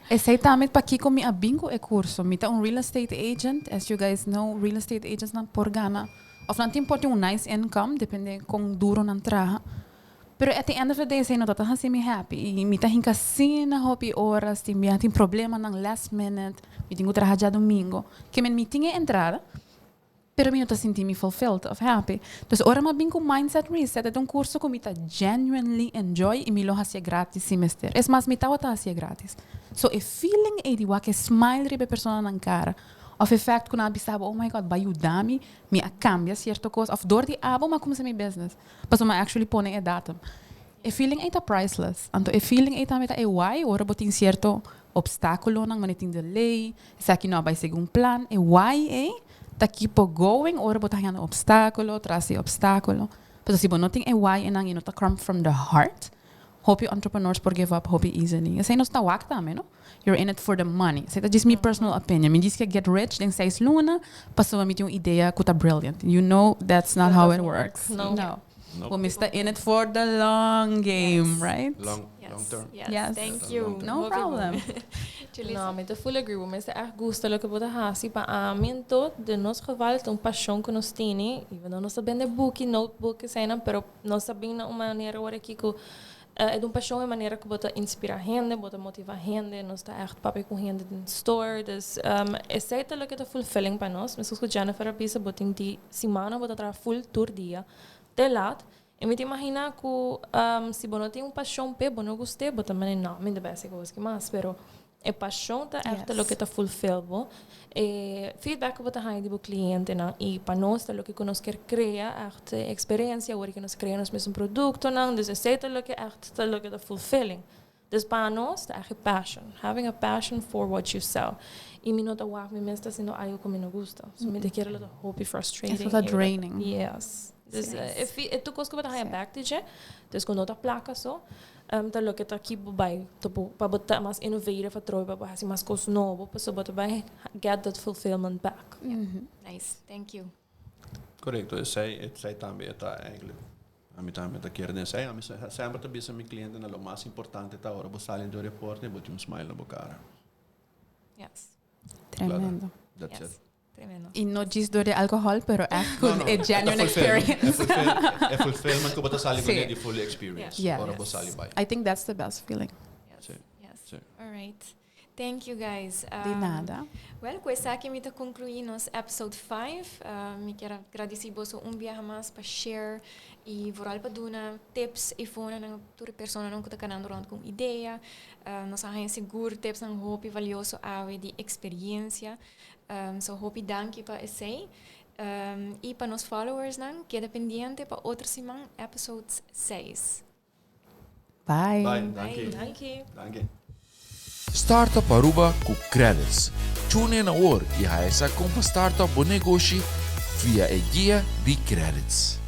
Esei tambe pakiko mi a bin ku e kurso. Mi ta un real estate agent, as you guys know real estate agents nan por gana of nan tin por tin un nice income depende kon duro nan traha. Pero at the end of the day esei no ta ta hasi mi happy i mi ta hinka asina hopi oras, tin bia tin problemanan last minute, mi tin ku traha djadumingo. Ke men mi tin e entrada. Pero mi no ta sinti mi fulfilled of happy. Dus ora mi a bin ku Mindset Reset e ta un kurso ku mi ta genuinely enjoy i mi lo hasié gratis si mester. Es mas mi tabata hasié gratis. So e feeling ei di wak e smile riba e personanan kara. Of e fact ku nan a bisa bo, oh my God, bo a yuda mi, mi a kambia sierto kos. Of dor di abo mi a kuminsá mi business. Pasobra mi a actually pone e datum. E feeling ei ta priceless. Anto e feeling ei tambe ta e why ora bo tin sierto obstaculonan, manera tin delay, esaki no a bai segun plan. E why ei ta keep bo going ora bo ta hañando obstaculo tras di obstaculo. Pasobra si bo no tin e why einan i no ta come from the heart, hopi entrepreneurs por give up hopi easily. Esei nos ta wak tambe, no? You're in it for the money. Esei ta djis mi personal opinion. Mi djis ke get rich den seis luna pasobra mi tin un idea ku ta brilliant. You know that's not how it works. No. No. Bo mester in it for the long game, right? Long, long term. Yes. Yes. Thank you. No Hopi problem. bon. Julissa. No, mi ta full agree. Bo mester echt gusta loke bo ta hasi. Pa ami anto, den nos geval, ta un pasion ku nos tene. Even though nos ta bende buki, notebook, eseinan, pero nos ta bin na un manera ora aki ku e ta un pasion e manera ku bo ta inspira hende, bo ta motiva hende, nos ta echt papia ku hende den store. Dus esei ta loke ta fulfilling pa nos. Meskos ku Jennifer a bisa, bo tin di simana bo ta traha full tur dia te lat. I mi ta imagina ku si bo no tin un pasion p'e, bo no gust'é, bo ta mane no, mi no ta bai hasi kos aki mas. Pero e pasion ta echt loke ta fulfill bo. E feedback ku bo ta haña di bo klientenan i pa nos ta loke ku nos kier krea echt e eksperensia ora ku nos krea nos mesun produktonan. Dus esei ta loke echt ta loke ta fulfilling. Dus pa nos ta echt e passion. Having a passion for what you sell. I mi no ta wak mi mes ta hasiendo algo ku mi no gusta. So mi ta kere lo ta hopi frustrating. Eso ta draining. Yes. Dus e tur kos ku bo ta haña bek di dje, dus ku no ta plaka so, ta loke ta keep bo bai pa bo ta mas innovative atrobe, pa bo hasi mas kos nobo, pasobra bo ta bai get that fulfillment back. Nice. Thank you. Korekto, esei esei tambe e ta eigenlijk. Ami tambe ta kere den esei. Ami semper ta bisa mi klientenan lo mas importante ta ora bo sali di un reporte bo tin un smile na bo kara. Yes. Tremendo. That's Yes. it. Tremendo. Y no djis door di alcohol, pero echt No, con no, e genuine e experience. E fulfillment cu bo ta sali Sí. cu di full experience. Yeah. Ora bo sali bai. I think that's the best feeling. Yes. Sí. Yes. Sí. All right. Thank you guys. Di nada. Well, cu esaki mi ta conclui nos episode 5. Mi kier a gradici boso un biaha mas pa share y vooral pa duna tips y fonanan tur e personanan cu ta canando rond cu un idea. Nos a haña sigur tipsnan hopi valioso awe di experiencia. So hopi danki pa esey. Y pa nos followersnan, keda pendiente pa otro siman episode 6. Bye. Bye. Danki. Danki. Danki. Startup Aruba cu Credits. Tune in awor y haya sa con pa startup bo negoshi via e guia di Credits.